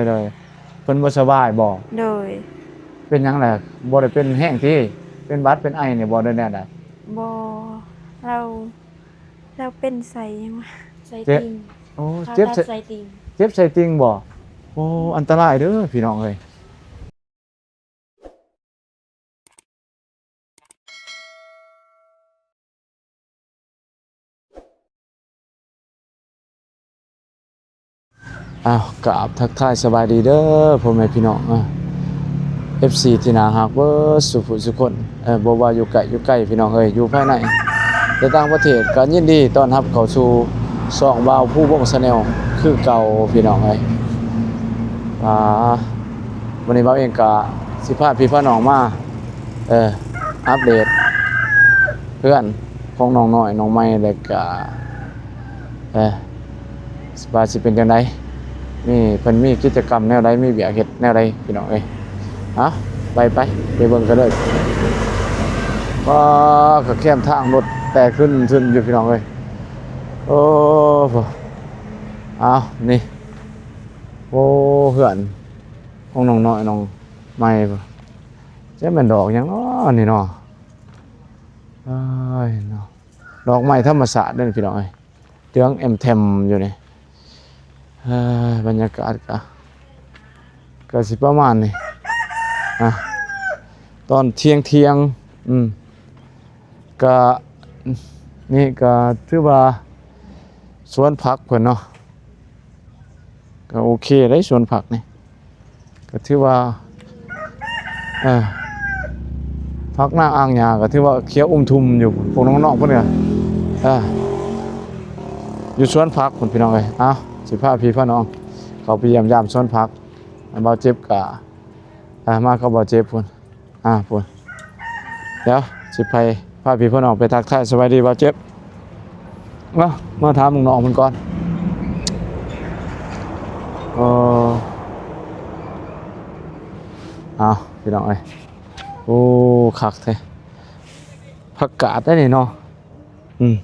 ໂດຍ ເພິ່ນບໍ່ສະບາຍບໍ່? ໂດຍ. ເປັນຫຍັງລະ? ບໍ່ໄດ້ເປັນແຮງຕິ? ເປັນຫວັດເປັນໄອນີ້ບໍ່ ຫຼືແນວໃດ? ບໍ່ ລາວ ລາວເປັນໄສ້ຫຍັງວະ? ໄສ້ຕິ່ງ. ໂອ້ ຜ່າຕັດໄສ້ຕິ່ງ. ເຈັບໄສ້ຕິ່ງບໍ່? ໂອ້ ອັນຕະລາຍເດີພີ່ນ້ອງເອີຍ. ອ້າວ ກາບທັກທາຍສະບາຍດີເດີພໍ່ແມ່ພີ່ນ້ອງ ເອີ ເອັຟຊີ ທີ່ໜ້າຮັກເບິດສູ່ຜູ້ສູ່ຄົນ ເອີ ບໍ່ວ່າຢູ່ໃກ້ຢູ່ໄກພີ່ນ້ອງເອີຍ ຢູ່ພາຍໃນ ແລະ ຕ່າງປະເທດ ກໍຍິນດີຕ້ອນຮັບເຂົ້າສູ່ຊ່ອງບ່າວພູວົງ Channel ຄືເກົ່າພີ່ນ້ອງເອີຍ. ອ່າ ມື້ນີ້ບ່າວເອງກໍຊິພາພີ່ພານ້ອງມາ ເອີ ອັບເດດເຮືອນຂອງນ້ອງນ້ອຍນ້ອງໃໝ່ ແລ້ວກະ ເອີ ວ່າຊິເປັນຈັ່ງໃດ ມີ ເພິ່ນມີກິດຈະກຳແນວໃດ ມີວຽກເຮັດແນວໃດພີ່ນ້ອງເອີຍ. ເອົາ ໄປ ໄປ ໄປເບິ່ງກັນເລີຍ. ວ້າ ກະແຄມທາງລົດແຕກທຶນທຶນຢູ່ພີ່ນ້ອງເອີຍ. ໂອ້ ເອົາ ນີ້ ໂອ້ ເຮືອນຂອງນ້ອງນ້ອຍນ້ອງໃໝ່ ຈັກແມ່ນດອກຫຍັງເນາະນີ້ເນາະ. ເອີຍເນາະ ດອກໄມ້ທຳມະຊາດເດ້ພີ່ນ້ອງເອີຍ ເຫຼືອງແອມແທມຢູ່ນີ້. ເອີຍ ບັນຍາກາດກະ ກະຊິປະມານນີ້ນະ ຕອນທ່ຽງໆ ອືມ ກະ ນີ້ກະຖືວ່າສວນຜັກເພິ່ນເນາະ ກະໂອເຄເດ້ ສວນຜັກນີ້ ກໍຖືວ່າ ເອີ ຜັກນາອ່າງຫຍ້າກໍຖືວ່າຂຽວອຸ່ມທຸ່ມຢູ່ ພວກນ້ອງໆເພິ່ນກໍ ເອີ ຢູ່ສວນຜັກພຸ້ນພີ່ນ້ອງເອີຍ. ເອົາ ຊິພາພີ່ພານ້ອງເຂົ້າໄປຢ້ຽມຢາມສວນຜັກ ບ່າວເຈັບກໍ ເອີ ມາກັບບ່າວເຈັບພຸ້ນ. ອ່າ ພຸ້ນ ດຽວຊິໄປພາພີ່ພານ້ອງໄປທັກທາຍສະບາຍດີບ່າວເຈັບ. ເອົາ ມາຖາມນ້ອງໆເພິ່ນກ່ອນ. ເອີ ເອົາ ພີ່ນ້ອງເອີຍ ໂອ້ ຄັກແທ້ ຜັກກາດໄດ໋ນີ້ເນາະ. ອືມ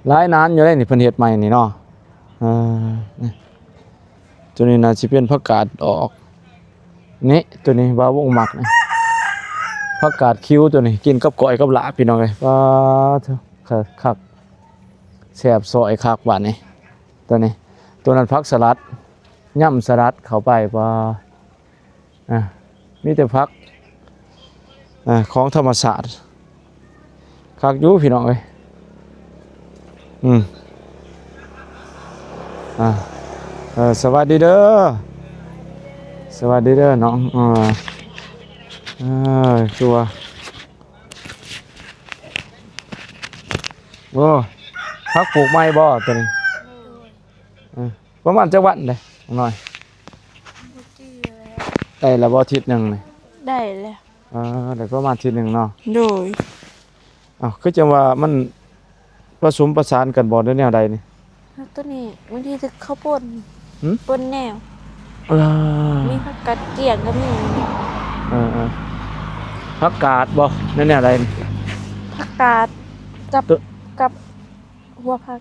ຫຼາຍນານຢູ່ໄດ໋ນີ້ ເພິ່ນເຮັດໃໝ່ນີ້ເນາະ. ເອີ ນີ້ ຕົວນີ້ໜ້າຊິເປັນຜັກກາດດອກ ນີ້ ຕົວນີ້ບ່າວວົງມັກນີ້ ຜັກກາດຂິວຕົວນີ້ ກິນກັບກ້ອຍກັບລາບ ພີ່ນ້ອງເອີຍ. ປາດໂທ້ ຄັກ ແຊບຊອຍຄັກບາດນີ້. ຕົວນີ້ ຕົວນັ້ນຜັກສະຫຼັດ ຍຳສະຫຼັດເຂົ້າໄປ. ປາ ອ່າ ມີແຕ່ຜັກ ອ່າ ຂອງທຳມະຊາດ ຄັກຢູ່ພີ່ນ້ອງເອີຍ. ອືມ ອ່າ ເອີ ສະຫວັດດີເດີ ສະຫວັດດີເດີນ້ອງ. ເອີ ເອີ ຄືວ່າ ໂອ້ ຜັກປູກໃໝ່ບໍ່ຕົວນີ້? ເອີ ປະມານຈັກວັນເດ້ນ້ອງນ້ອຍ? ບໍ່ຈື່ແລ້ວ ໄດ້ແລ້ວບໍ່ ທິດໜຶ່ງນີ້? ໄດ້ແລ້ວ. ອ່າ ໄດ້ປະມານທິດໜຶ່ງເນາະ. ໂດຍ. ອ້າວ ຄືຈັ່ງວ່າມັນປະສົມປະສານກັນບໍ່ ຫຼືແນວໃດນີ້? ຕົວນີ້ບາງທີຖືກເຂົາປົນ ຫື? ປົນແນວ ເອີ ມີຜັກກາດກ້ຽງກໍມີ. ເອີໆ ຜັກກາດບໍ່ ແນວໃດນີ້? ຜັກກາດກັບ ກັບຫົວຜັກ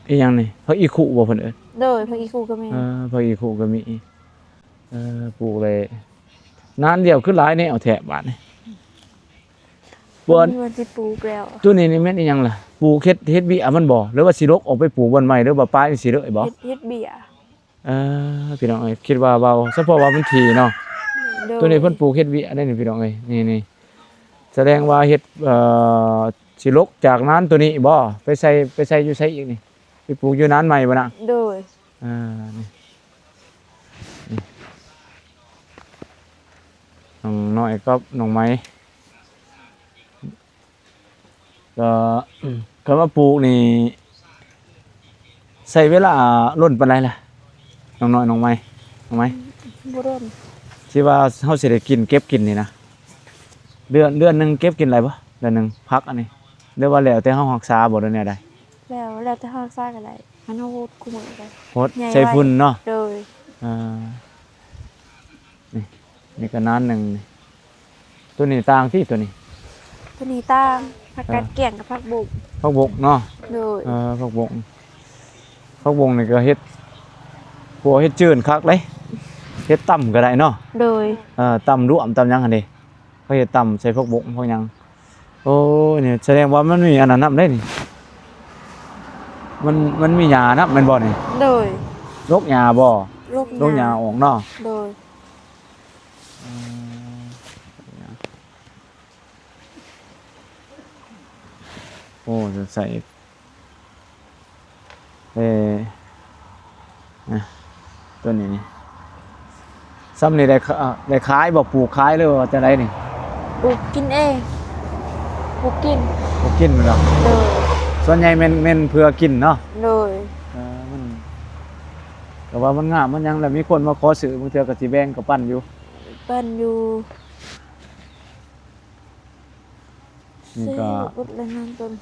ອີ່ຫຍັງນີ້ ຜັກອີ່ຄຸບໍ່ເພິ່ນເອີ້ນ? ໂດຍ ຜັກອີ່ຄຸກໍມີ. ເອີ ຜັກອີ່ຄຸກໍມີ. ເອີ ປູກເລີຍ ນານດຽວຄືຫຼາຍແນວແທ້ບາດນີ້. ບໍ່ ວ່າຊິປູກແລ້ວ. ຕົວນີ້ນີ້ແມ່ນອີ່ຫຍັງລະ? ປູກເຮັດ ເຮັດເບ້ຍມັນບໍ່ ຫຼືວ່າຊິລົກອອກໄປປູກບ່ອນໃໝ່ ຫຼືວ່າປາຍນີ້ຊິເລີຍບໍ່? ເຮັດ ເຮັດເບ້ຍ. ເອີ ພີ່ນ້ອງເອີຍ ຄິດວ່າເວົ້າສະເພາະວ່າມັນຖີ່ເນາະ. ໂດຍ. ຕົວນີ້ເພິ່ນປູກເຮັດເບ້ຍໄດ໋ນີ້ ພີ່ນ້ອງເອີຍ ນີ້ໆ ສະແດງວ່າເຮັດ ເອີ ຊິລົກຈາກນານຕົວນີ້ບໍ່ ໄປໃສ່ ໄປໃສ່ຢູ່ໃສອີກນີ້? ໄປປູກຢູ່ນານໃໝ່ບໍ່ນະ? ໂດຍ. ອ່າ ນີ້ ນີ້ ນ້ອງນ້ອຍກັບນ້ອງໃໝ່ ກໍ ຄັນວ່າປູກນີ້ ໃຊ້ເວລາດົນປານໃດລະ ນ້ອງນ້ອຍ ນ້ອງໃໝ່ ນ້ອງໃໝ່? ບໍ່ດົນ. ທີ່ວ່າເຮົາຊິໄດ້ກິນ ເກັບກິນນີ້ນະ ເດືອນ ເດືອນໜຶ່ງເກັບກິນຫຼາຍບໍ່? ເດືອນໜຶ່ງ ຜັກອັນນີ້ ຫຼືວ່າແລ້ວແຕ່ເຮົາຮັກສາບໍ່ ຫຼືແນວໃດ? ແລ້ວ ແລ້ວແຕ່ເຮົາຮັກສາກໍໄດ້ ຄັນເຮົາຫົດຄູ່ມື້ກໍ ຫົດໃສ່ຝຸ່ນເນາະ. ໂດຍ. ອ່າ ນີ້ ນີ້ກໍນານໜຶ່ງນີ້. ຕົວນີ້ຕ່າງຕິ ຕົວນີ້? ຕົວນີ້ຕ່າງ ຜັກກາດ ເອີ ກ້ຽງກັບຜັກບົ້ງ. ຜັກບົ້ງເນາະ. ໂດຍ. ເອີ ຜັກບົ້ງ ຜັກບົ້ງນີ້ກໍເຮັດ ຄົວເຮັດຈືນຄັກເດ້. ເຮັດຕຳກໍໄດ້ເນາະ. ໂດຍ. ເອີ ຕຳລວມ ຕຳຫຍັງຫັ້ນເດ ເຂົາເຮັດຕຳໃສ່ຜັກບົ້ງຜັກຫຍັງ. ໂອ້ຍ ນີ້ສະແດງວ່າມັນມີອັນນັ້ນນຳເດ້ນີ້ ມັນ ມັນມີຫຍ້ານຳແມ່ນບໍ່ນີ້? ໂດຍ. ລົກຫຍ້າບໍ່? ລົກຫຍ້າ ລົກຫຍ້າອອກເນາະ. ໂດຍ. ອືມ ໂອ້ ຈະໃສ່ ເອີ ນະ ຕົວນີ້ນີ້ ຊ່ຳນີ້ໄດ້ຂາ ໄດ້ຂາຍບໍ່? ປູກຂາຍ ຫຼືວ່າຈັ່ງໃດນີ້? ປູກກິນເອງ ປູກກິນ ປູກກິນເນາະ. ໂດຍ. ສ່ວນໃຫຍ່ແມ່ນ ແມ່ນເພື່ອກິນເນາະ. ໂດຍ. ເອີ ມັນ ແຕ່ວ່າມັນງາມມັນຫຍັງ ແລ້ວມີຄົນມາຂໍຊື້ ບາງເທື່ອກໍຊິແບ່ງ ກໍປັນຢູ່ ປັນຢູ່. ນີ້ກໍ ເບິດແລ້ວນັ້ນຕົ້ນ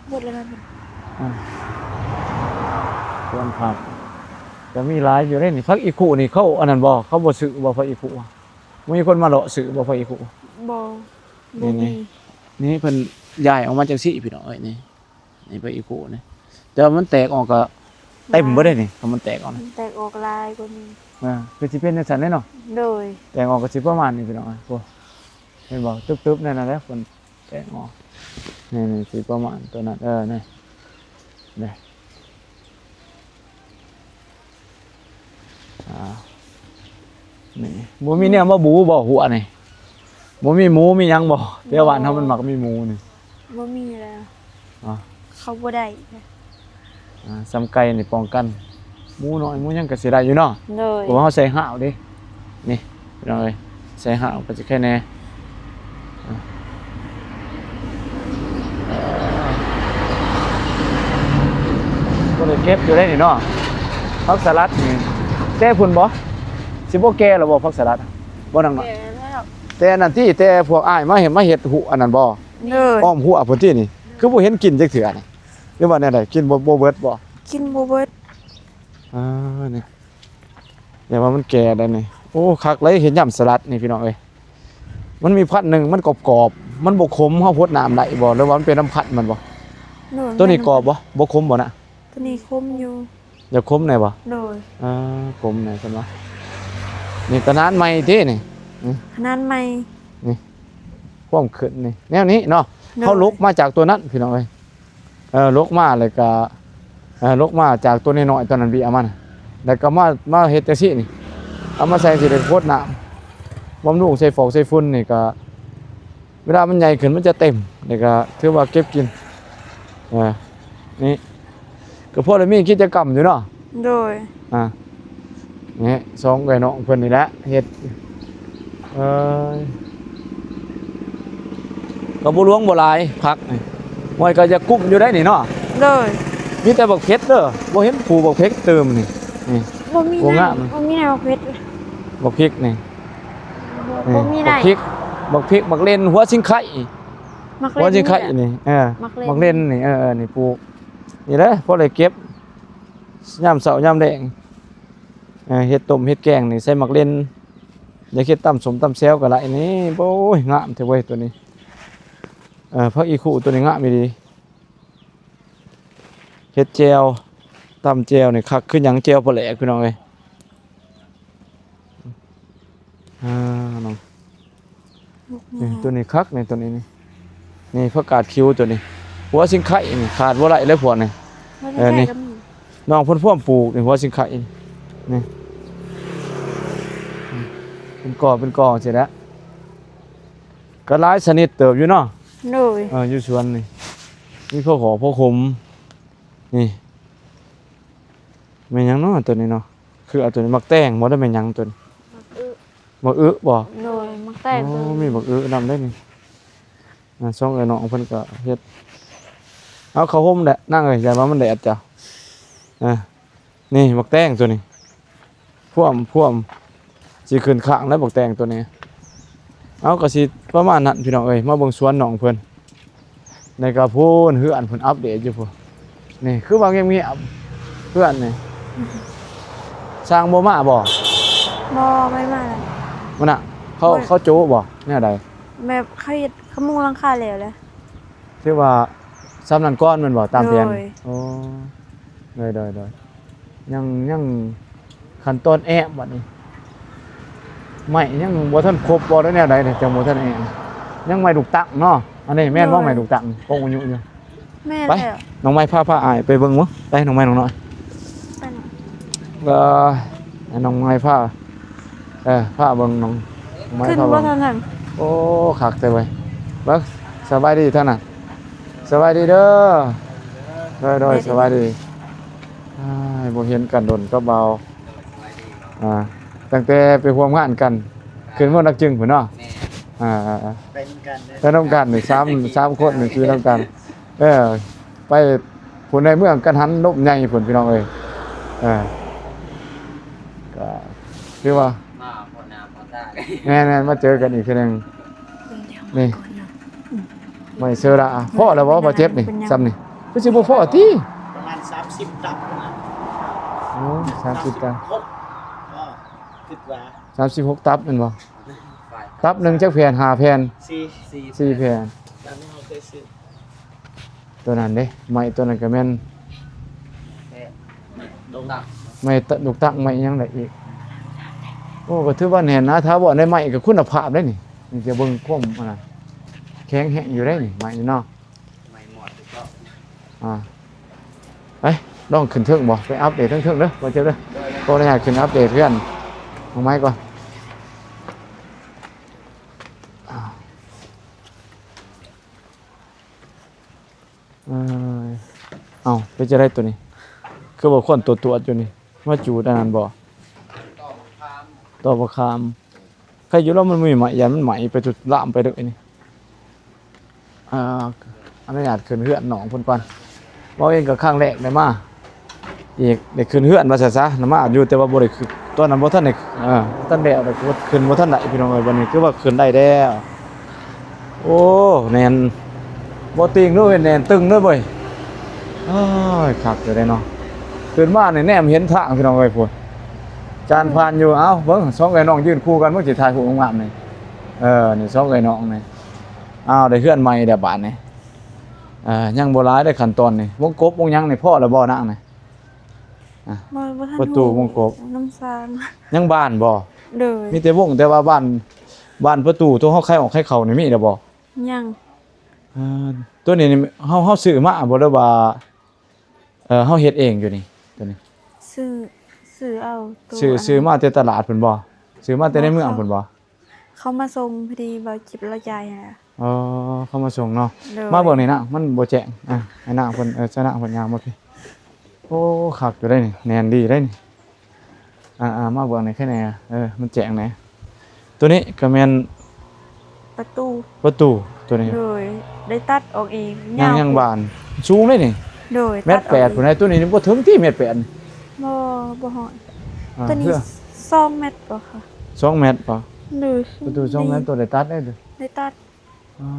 ເບິດແລ້ວນັ້ນຕົ້ນ. ອ່າ ສວນຜັກກໍມີຫຼາຍຢູ່ເດ້ນີ້. ຜັກອີ່ຄຸນີ້ເຂົາອັນນັ້ນບໍ່? ເຂົາບໍ່ຊື້ບໍ່ ຜັກອີ່ຄຸ? ມີຄົນມາເລາະຊື້ບໍ່ ຜັກອີ່ຄຸ? ບໍ່ ບໍ່ມີ. ນີ້ ນີ້ເພິ່ນຍ້າຍອອກມາຈັ່ງຊີ້ ພີ່ນ້ອງເອີຍ ນີ້. ນີ້ໄປອີກຄູ່ນີ້ ແຕ່ວ່າມັນແຕກອອກກໍເຕັມເບິດເດ້ນີ້. ຖ້າມັນແຕກອອກ ມັນແຕກອອກຫຼາຍກວ່ານີ້. ອ່າ ຄືຊິເປັນຈັ່ງຊັ້ນເດ້ເນາະ. ໂດຍ. ແຕກອອກກໍຊິປະມານນີ້ພີ່ນ້ອງ. ໂອ້ ເຫັນບໍ່? ຕຶບໆ ນັ້ນນະແຫຼະ ເພິ່ນແຕກອອກ. ນີ້ ນີ້ຊິປະມານຕົວນັ້ນ. ເອີ ນີ້ ນີ້. ອ່າ ນີ້ ບໍ່ມີແນວມາບູບໍ່ຫົວນີ້? ບໍ່ມີໝູມີຫຍັງບໍ່? ແຖວບ້ານເຮົາມັນມັກມີໝູນີ້. ບໍ່ມີແລ້ວ. ອ່າ ເຂົາບໍ່ໄດ້. ອ່າ ສ່ຳໄກ່ນີ້ປ້ອງກັນ ໝູນ້ອຍໝູຫຍັງກໍຊິໄດ້ຢູ່ເນາະ. ໂດຍ. ເພາະວ່າເຮົາໃສ່ຮ້າວເດ້. ນີ້ ພີ່ນ້ອງເອີຍ ໃສ່ຮ້າວກໍຊິໄຄແດ່. ບໍ່ໄດ້ເກັບຢູ່ໄດ໋ນີ້ເນາະ ຜັກສະຫຼັດນີ້. ແຕ່ພຸ້ນບໍ່? ຊິບໍ່ແກ່ແລ້ວບໍ່ ຜັກສະຫຼັດ? ບໍ່ນາງນ້ອຍ. ແກ່ແລ້ວ. ແຕ່ອັນນັ້ນຕິ ແຕ່ພວກອ້າຍມາເຮັດ ມາເຮັດຫົວອັນນັ້ນບໍ່? ໂດຍ. ອ້ອມຫົວພຸ້ນຕິນີ້ ຄືບໍ່ເຫັນກິນຈັກເທື່ອນີ້. ຫຼືວ່າແນວໃດ? ກິນບໍ່ ບໍ່ເບິດບໍ່? ກິນບໍ່ເບິດ. ອ່າ ນີ້ ແຕ່ວ່າມັນແກ່ແລ້ວນີ້. ໂອ້ ຄັກເລີຍ ເຮັດຍຳສະຫຼັດນີ້ພີ່ນ້ອງເອີຍ. ມັນມີພັນໜຶ່ງ ມັນກອບໆ ມັນບໍ່ຂົມ ເຮົາຫົດນ້ຳໄດ້ບໍ່ ຫຼືວ່າມັນເປັນນຳພັນມັນບໍ່? ໂດຍ. ຕົວນີ້ກອບບໍ່? ບໍ່ຂົມບໍ່ນະ? ຕົວນີ້ຂົມຢູ່. ຢາກຂົມແດ່ບໍ່? ໂດຍ. ອ່າ ຂົມແດ່ເພິ່ນວ່າ. ນີ້ຂະໜາດໃໝ່ຕິນີ້. ນີ້ ຂະໜາດໃໝ່ ນີ້ ຄວາມຂຶ້ນນີ້ ແນວນີ້ເນາະ. ໂດຍ. ເຮົາຫຼົກມາຈາກຕົວນັ້ນພີ່ນ້ອງເອີຍ. ເອີ ຫຼົກມາແລ້ວກໍ ເອີ ຫຼົກມາຈາກຕົວນ້ອຍໆ ຕົວນັ້ນເບຍມັນ ແລ້ວກໍມາ ມາເຮັດຈັ່ງຊີ້ນີ້ ເອົາມາໃສ່ຈັ່ງຊີ້ ແລ້ວກໍຫົດນ້ຳບຳລຸງ ໃສ່ຟອກໃສ່ຝຸ່ນນີ້ ກໍເວລາມັນໃຫຍ່ຂຶ້ນມັນຈະເຕັມ ແລ້ວກໍຖືວ່າເກັບກິນ. ເອີ ນີ້ ກໍພໍໄດ້ມີກິດຈະກຳຢູ່ເນາະ. ໂດຍ. ອ່າ ນີ້ ສອງເອື້ອຍນ້ອງເພິ່ນນີ້ແຫຼະເຮັດ. ເອີຍ ກໍບໍ່ຫຼວງບໍ່ຫຼາຍຜັກນີ້ ຫ້ວຍ ກໍຢາກກຸ້ມຢູ່ໄດ໋ນີ້ເນາະ. ໂດຍ. ມີແຕ່ບັກເຜັດເດີ ບໍ່ເຫັນປູກບັກເຜັດຕື່ມນີ້. ນີ້ ບໍ່ມີ ບໍ່ງາມ ບໍ່ມີແນວບັກເຜັດ ບັກພິກນີ້. ບໍ່ ນີ້ ບໍ່ມີ ບັກພິກ ບັກພິກ ບັກເລັ່ນ ຫົວຊິງໄຄ ຫົວຊິງໄຄນີ້. ເອີ ໝາກເລັ່ນນີ້. ເອີ ນີ້ປູກ ນີ້ແຫຼະ ພໍໄດ້ເກັບຍາມເຊົ້າຍາມແລງ. ເອີ ເຮັດຕົ້ມເຮັດແກງນີ້ໃສ່ໝາກເລັ່ນ ຢາກເຮັດຕຳສົ້ມຕຳແຈ່ວກໍໄດ້ນີ້. ໂອ້ຍ ງາມແທ້ເວີຍຕົວນີ້. ເອີ ຜັກອີ່ຄູ່ຕົວນີ້ງາມອີ່ຫຼີ. ເຮັດແຈ່ວ ຕຳແຈ່ວນີ້ຄັກຄືຫຍັງ ແຈ່ວປາແຫຼກພີ່ນ້ອງເອີຍ. ອ່າ ເນາະ ນີ້ ຕົວນີ້ຄັກນີ້ ຕົວນີ້ນີ້ ນີ້ຜັກກາດຂິວຕົວນີ້ ຫົວຊິງໄຄນີ້ຂາດບໍ່ໄດ້ເລີຍພວກນີ້. ເອີ ນີ້ ນ້ອງເພິ່ນພວມປູກນີ້ ຫົວຊິງໄຄນີ້ ນີ້ ເປັນກໍເປັນກໍຊີ້ແຫຼະ. ກໍຫຼາຍຊະນິດເຕີບຢູ່ເນາະ. ໂດຍ. ເອີ ຢູ່ສວນນີ້ມີພໍຫອມພໍຂົມ. ນີ້ ແມ່ນຫຍັງເນາະຕົວນີ້ເນາະ? ຄືເອົາຕົວນີ້ໝາກແຕງບໍ່ ຫຼືແມ່ນຫຍັງຕົວນີ້? ໝາກອຶ. ໝາກອຶບໍ່? ໂດຍ ໝາກແຕງ. ໂອ້ ມີໝາກອຶນຳເດ້ນີ້. ອ່າ ສອງເອື້ອຍນ້ອງເພິ່ນກໍເຮັດ ເອົາເຂົ້າຮົ່ມແຫຼະນາງເອີຍ ຢ້ານວ່າມັນແດດເຈົ້າ. ອ່າ ນີ້ໝາກແຕງຕົວນີ້ ພວມ ພວມ ຊິຂຶ້ນຄ້າງແລ້ວບັກແຕງຕົວນີ້. ເອົາ ກໍຊິປະມານນັ້ນພີ່ນ້ອງເອີຍ ມາເບິ່ງສວນນ້ອງເພິ່ນ. ໃນກະພຸ້ນເຮືອນເພິ່ນອັບເດດຢູ່ພຸ້ນ. ນີ້ຄືວ່າງຽບໆ ເຮືອນນີ້ ຊ່າງບໍ່ມາບໍ່? ບໍ່ ບໍ່ໄດ້ມາເລີຍ. ມັນນະ ເຂົາ ບໍ່ ເຂົາໂຈະບໍ່ ແນວໃດ? ແບບເຂົາເຮັດ ເຂົາມຸງຫຼັງຄາແລ້ວແຫຼະ. ຖືວ່າຊ່ຳນັ້ນກ່ອນແມ່ນບໍ່? ຕາມແຜນ. ໂດຍ. ໂອ້ ໂດຍໆ ຍັງ ຍັງ ຂັ້ນຕອນແອ້ມບັດນີ້ ໄມ້ຍັງບໍ່ທັນຄົບບໍ່ ຫຼືແນວໃດ ຈັ່ງບໍ່ທັນແອ້ມ. ຍັງໄມ້ລູກຕັກເນາະ ອັນນີ້ແມ່ນບໍ່? ໂດຍ ໄມ້ລູກຕັກຄົງອາຍຸຢູ່. ແມ່ນ ໄປ ແລ້ວ ນ້ອງໄມ້ພາ ພາອ້າຍໄປເບິ່ງເບິ່ງ ໄປ ນ້ອງໄມ້ ນ້ອງນ້ອຍ ໄປເນາະ. ເອີ ໃຫ້ນ້ອງໄມ້ພາ ເອີ ພາເບິ່ງ ນ້ອງ ນ້ອງໄມ້ ຂຶ້ນ ພາ ບໍ່ ເບິ່ງ ທັນຫັ້ນ. ໂອ້ ຄັກແທ້ເວີຍ. ເບິ່ງ ສະບາຍດີທ່ານນະ ສະບາຍດີເດີ. ໂດຍ ໂດຍ ສະບາຍດີ. ອ້າຍ ບໍ່ເຫັນກັນດົນກັບບ່າວ ອ່າ ຕັ້ງແຕ່ໄປຮ່ວມງານກັນ ຂຶ້ນເມືອງດາກຈຶງພຸ້ນເນາະ. ແມ່ນ ອ່າໆໆ ໄປນຳກັນເດີ ໄປນຳກັນນີ້ ສາມ ສາມຄົນນີ້ ຂີ່ນຳກັນ. ເອີ ໄປພຸ້ນໃນເມືອງກັນຫັນລົມໃຫຍ່ພຸ້ນ ພີ່ນ້ອງເອີຍ. ເອີ ກໍຄືວ່າ ມາພໍໜ້າພໍຕາ ແມ່ນໆ ມາເຈີກັນອີກເທື່ອໜຶ່ງ. ນີ້ ໄມ້ເຊີລາ ພໍແລ້ວບໍ່ ບໍ່ເຈັບນີ້ ສ່ຳນີ້ ຄືຊິບໍ່ພໍຕິ? ປະມານສາມສິບຕັບພຸ້ນລະ. ໂອ້ ສາມສິບຕັບ ສາມສິບຫົກ ຄິດວ່າ ສາມສິບຫົກຕັບແມ່ນບໍ່? ຕັບໜຶ່ງຈັກແຜ່ນ? ຫ້າແຜ່ນ ສີ່ ສີ່ແຜ່ນ. ຕາມທີ່ເຮົາເຄີຍຊື້ ຕົວນັ້ນເດ້ ໄມ້ຕົວນັ້ນກໍແມ່ນ ແມ່ນ ລູກຕັກ ໄມ້ຕະ ລູກຕັກ ໄມ້ຫຍັງໄດ້ອີກ. ໂອ້ ກໍຖືວ່າແໜ້ນໜາຖາວອນໄດ້ ໄມ້ກໍຄຸນນະພາບໄດ້ນີ້. ນີ້ຈະເບິ່ງຄວາມ ອັນນັ້ນ ແຂງແຮງຢູ່ໄດ໋ນີ້ ໄມ້ນີ້ເນາະ. ໄມ້ໝອດຄືເກົ່າ. ອ່າ ໄປ ລອງຂຶ້ນເທິງບໍ່ ໄປອັບເດດເທິງໆເດີ ບໍ່ເຈັບເດີ. ໂດຍ ຂໍອະນຸຍາດຂຶ້ນອັບເດດເຮືອນນ້ອງໄມ້ກ່ອນ. ອ່າ ເອີ ເອົ້າ ເປັນຈັ່ງໃດໂຕນີ້ ຄືວ່າຄວັນຕົວດໆຢູ່ນີ້ ມາຈູດອັນນັ້ນບໍ່? ຕອກບັກຂາມ ຕອກບັກຂາມ. ໃຄຢູ່ແລ້ວ ມັນມີໄໝ້ ຢ້ານມັນໄໝ້ໄປຈຸດ ລາມໄປເລີຍນີ້. ອ່າ ອະນຸຍາດຂຶ້ນເຮືອນນ້ອງເພິ່ນກ່ອນ. ເວົ້າເອງກໍຄັ້ງແລກໄດ້ມາອີກ ໄດ້ຂຶ້ນເຮືອນວ່າຊັ້ນຊະ ນະ ມາຢູ່ ແຕ່ວ່າບໍ່ໄດ້ຂຶ້ນ ຕອນນັ້ນບໍ່ທັນໄດ້ ເອີ ບໍ່ທັນແລ້ວ ຂຶ້ນບໍ່ທັນໄດ້ ພີ່ນ້ອງເອີຍ. ບັດນີ້ຄືວ່າຂຶ້ນໄດ້ແລ້ວ. ໂອ້ ແໜ້ນ ບໍ່ຕິງເດີ ແໜ້ນຕຶງເດີເວີຍ. ໂອ້ຍ ຄັກຢູ່ເດ້ເນາະ ຂຶ້ນມານີ້ແນມເຫັນທາງ ພີ່ນ້ອງເອີຍ. ພຸ້ນ ຈານຜ່ານຢູ່. ເອົ້າ ເບິ່ງ ສອງເອື້ອຍນ້ອງຢືນຄູ່ກັນ ເບິ່ງຊິຖ່າຍຮູບງາມໆນີ້. ເອີ ນີ້ສອງເອື້ອຍນ້ອງນີ້. ອ້າວ ໄດ້ເຮືອນໃໝ່ແລ້ວບາດນີ້. ເອີ ຍັງບໍ່ຫຼາຍເດ້ຂັ້ນຕອນນີ້ ວົງກົບວົງຫຍັງນີ້ ພໍແລ້ວບໍ່ນາງນີ້? ອ່ະ ບໍ່ ບໍ່ທັນ ປະຕູ ຮູ້ ວົງກົບ ນຳຊ່າງ ຍັງບານບໍ່? ໂດຍ ມີແຕ່ວົງ ແຕ່ວ່າບານ ບານປະຕູ ຕົວເຮົາໄຂອອກໄຂເຂົ້ານີ້ມີແລ້ວບໍ່? ຍັງ. ເອີ ຕົວນີ້ນີ້ເຮົາ ເຮົາຊື້ມາບໍ່ ຫຼືວ່າ ເອີ ເຮົາເຮັດເອງຢູ່ນີ້ ຕົວນີ້? ຊື້ ຊື້ເອົາ ຊື້ ອັນ ຊື້ມາແຕ່ຕະຫຼາດພຸ້ນບໍ່? ຊື້ມາແຕ່ໃນເມືອງພຸ້ນບໍ່? ເຂົາມາສົ່ງ ພໍດີບ່າວຈິບລາວຈ່າຍຫັ້ນແຫຼະ. ອໍ ເຂົາມາສົ່ງເນາະ. ໂດຍ ມາເບິ່ງນີ້ນະ ມັນບໍ່ແຈ້ງ. ອ່ະ ໃຫ້ນາງເພິ່ນ ເອີ ຊະນະເພິ່ນຍ່າງມາພີ້. ໂອ້ ຄັກຢູ່ໄດ໋ນີ້ ແໜ້ນດີໄດ໋ນີ້. ອ່າໆ ມາເບິ່ງນີ້ແຄ່ແດ່. ເອີ ມັນແຈ້ງແດ່. ຕົວນີ້ກໍແມ່ນປະຕູ ປະຕູຕົວນີ້. ໂດຍ ໄດ້ຕັດອອກເອງ. ຍັງ ຍາວ ຍັງບານ ສູງເດ້ນີ້. ໂດຍ ແມັດແປດ ຕັດອອກເອງ ພຸ້ນໃດ໋. ຕົວນີ້ບໍ່ເຖິງຕິ ແມັດແປດ. ບໍ່ ບໍ່ຮອດ. ອ່າ ຕົວນີ້ ເພື່ອ ສອງແມັດບໍ່ຄະ? ສອງແມັດບໍ່? ໂດຍ ປະຕູສອງແມັດ. ໂຕໄດ້ຕັດໄດ໋ ໄດ້ຕັດ. ອໍ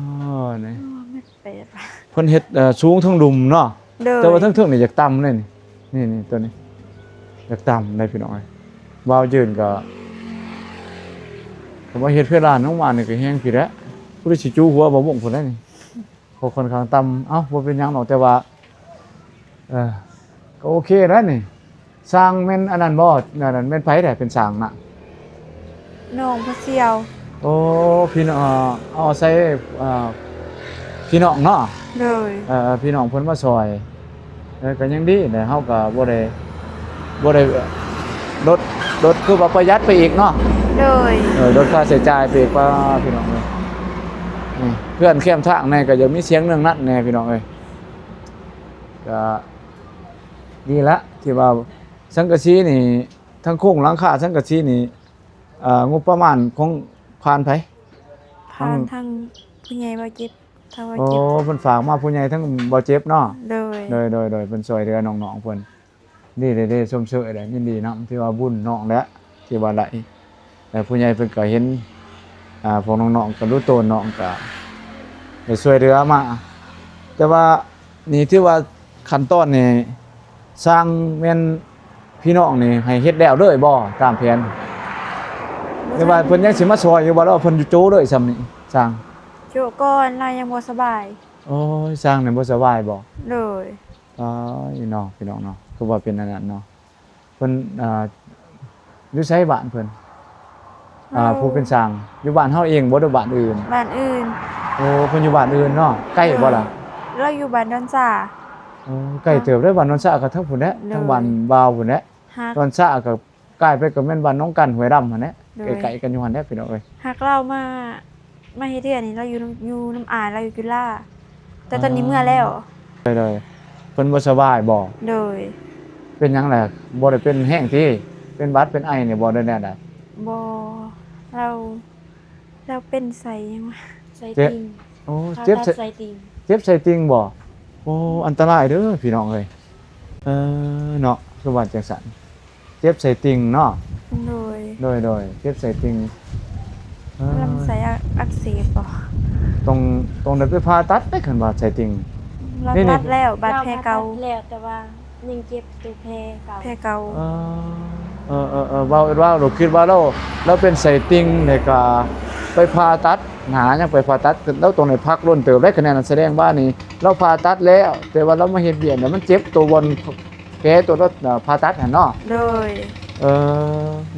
ນີ້ ອໍ ແມັດແປດ ເພິ່ນເຮັດ ເອີ ສູງເທິງລຸ່ມເນາະ. ໂດຍ ແຕ່ວ່າເທິງໆນີ້ຢາກຕ່ຳເດ້ນີ້. ນີ້ໆ ຕົວນີ້ຢາກຕ່ຳໄດ໋ ພີ່ນ້ອງເອີຍ. ບ່າວຢືນກໍ ກໍວ່າເຮັດເພດານລົງມານີ້ກໍແຮງພີ້ແຫຼະ ຜູ້ໃດຊິຈູຫົວບ່າວບົ້ງພຸ້ນແຫຼະນີ້. ກໍຄ່ອນຂ້າງຕ່ຳ. ເອົ້າ ບໍ່ເປັນຫຍັງດອກ ແຕ່ວ່າ ເອີ ກໍໂອເຄແລ້ວນີ້. ຊ່າງແມ່ນອັນນັ້ນບໍ່? ອັນນັ້ນແມ່ນໃຜແທ້ເປັນຊ່າງນະ? ນ້ອງພະສ່ຽວ. ໂອ້ ພີ່ນ້ອງ ເອົາໃສ່ ເອີ ພີ່ນ້ອງເນາະ. ໂດຍ ເອີ ພີ່ນ້ອງເພິ່ນມາຊ່ອຍ. ເອີ ກໍຍັງດີແຫຼະ ເຮົາກໍບໍ່ໄດ້ ບໍ່ໄດ້ ລົດ ລົດຄືວ່າປະຢັດໄປອີກເນາະ. ໂດຍ ເອີ ລົດຄ່າໃຊ້ຈ່າຍໄປອີກ. ປ້າ ພີ່ນ້ອງເອີຍ ນີ້ເພື່ອນແຄມທາງແດ່ ກໍຢາກມີສຽງເໜືອງນັດແດ່ ພີ່ນ້ອງເອີຍ. ກໍດີລະ ທີ່ວ່າສັງກະສີນີ້ ທັງໂຄງຫຼັງຄາສັງກະສີນີ້ ເອີ ງົບປະມານຂອງ ຜ່ານໃຜ? ຜ່ານທາງ ທາງຜູ້ໃຫຍ່ບ່າວຈິບ ທາງບ່າວຈິບ. ໂອ້ ເພິ່ນຝາກມາຜູ້ໃຫຍ່ທາງບ່າວຈິບເນາະ. ໂດຍ ໂດຍ ໂດຍ ໂດຍ ເພິ່ນຊ່ວຍເຫຼືອນ້ອງໆເພິ່ນ. ດີເດ້ ຊົມເຊີຍເດ້ ຍິນດີນຳ ຖືວ່າບຸນນ້ອງແຫຼະ ທີ່ວ່າໄດ້ ແລະ ຜູ້ໃຫຍ່ເພິ່ນກໍເຫັນ ອ່າ ພວກນ້ອງໆ ກໍຮູ້ໂຕນນ້ອງ ກໍໄດ້ຊ່ວຍເຫຼືອມາ. ແຕ່ວ່ານີ້ຖືວ່າຂັ້ນຕອນນີ້ ຊ່າງແມ່ນພີ່ນ້ອງນີ້ໃຫ້ເຮັດແລ້ວເລີຍບໍ່ ຕາມແຜນ? ຫຼືວ່າເພິ່ນຍັງຊິມາຊ່ອຍຢູ່ບໍ່ ຫຼືວ່າເພິ່ນໂຈະເລີຍຊ່ຳນີ້ ຊ່າງ? ໂຈະກ່ອນ ລາວຍັງບໍ່ສະບາຍ. ໂອ້ຍ ຊ່າງນີ້ບໍ່ສະບາຍບໍ່? ໂດຍ. ອ້າຍເນາະ ພີ່ນ້ອງເນາະ ຄືວ່າເປັນອັນນັ້ນເນາະ. ເພິ່ນ ອ່າ ຢູ່ໃສບ້ານເພິ່ນ? ອ່າ ເຮົາ ຜູ້ເປັນຊ່າງ ຢູ່ບ້ານເຮົາເອງບໍ່ ຫຼືບ້ານອື່ນ? ບ້ານອື່ນ. ໂອ້ ເພິ່ນຢູ່ບ້ານອື່ນເນາະ. ໃກ້ບໍ່ລະ? ໂດຍ ລາວຢູ່ບ້ານດອນສາ. ໂອ້ ໃກ້ເຕີບເດ້ ບ້ານດອນສາກໍທາງພຸ້ນແຫຼະ ໂດຍ ທາງບ້ານບ່າວພຸ້ນແຫຼະ. ດອນສາກໍ ກາຍໄປກໍແມ່ນບ້ານໜອງກັນ ຫ້ວຍດຳຫັ້ນແຫຼະ ໂດຍ ໃກ້ໆກັນຢູ່ຫັ້ນແຫຼະ ພີ່ນ້ອງເອີຍ. ຫາກລາວມາ ມາເຮັດເຮືອນນີ້ ລາວຢູ່ນຳ ຢູ່ນຳອ້າຍ ລາວຢູ່ຈຸລາ ແຕ່ຕອນນີ້ເມືອແລ້ວ. ໂດຍໆ ເພິ່ນບໍ່ສະບາຍບໍ່? ໂດຍ. ເປັນຫຍັງລະ? ບໍ່ໄດ້ເປັນແຮງຕິ? ເປັນຫວັດເປັນໄອນີ້ບໍ່ ຫຼືແນວໃດ? ບໍ່ ລາວ ລາວເປັນໄສ້ຫຍັງວະ? ໄສ້ຕິ່ງ. ໂອ້ ຜ່າຕັດໄສ້ຕິ່ງ. ເຈັບໄສ້ຕິ່ງບໍ່? ໂອ້ ອັນຕະລາຍເດີພີ່ນ້ອງເອີຍ. ເອີ ເນາະ ຄືວ່າຈັ່ງຊັ້ນ ເຈັບໄສ້ຕິ່ງເນາະ. ໂດຍ ໂດຍໆ ເຈັບໄສ້ຕິ່ງ. ເອີ ລຳໄສ້ອັກ ອັກເສບບໍ່? ຕ້ອງ ຕ້ອງໄດ້ໄປຜ່າຕັດເດ້ ຄັນວ່າໄສ້ຕິ່ງ. ລາວຕັດແລ້ວ ບາດແຜເກົ່າ. ລາວຜ່າຕັດແລ້ວ ແຕ່ວ່າຍັງເຈັບ ຕົວແຜເກົ່າ ແຜເກົ່າ. ເອີ ເອີ ເອີ ເອີ ເວົ້າ ເວົ້າ ເຮົາຄິດວ່າລາວ ລາວເປັນໄສ້ຕິ່ງ ແລ້ວກະໄປຜ່າຕັດ ຫາຍັງໄປຜ່າຕັດ ລາວຕ້ອງໄດ້ພັກດົນເຕີບໄດ໋. ຄະແນນນັ້ນສະແດງວ່ານີ້ລາວຜ່າຕັດແລ້ວ ແຕ່ວ່າລາວມາເຮັດວຽກແລ້ວມັນເຈັບໂຕບ່ອນແຜໂຕລາວ ເອີ ຜ່າຕັດຫັ້ນເນາະ. ໂດຍ. ເອີ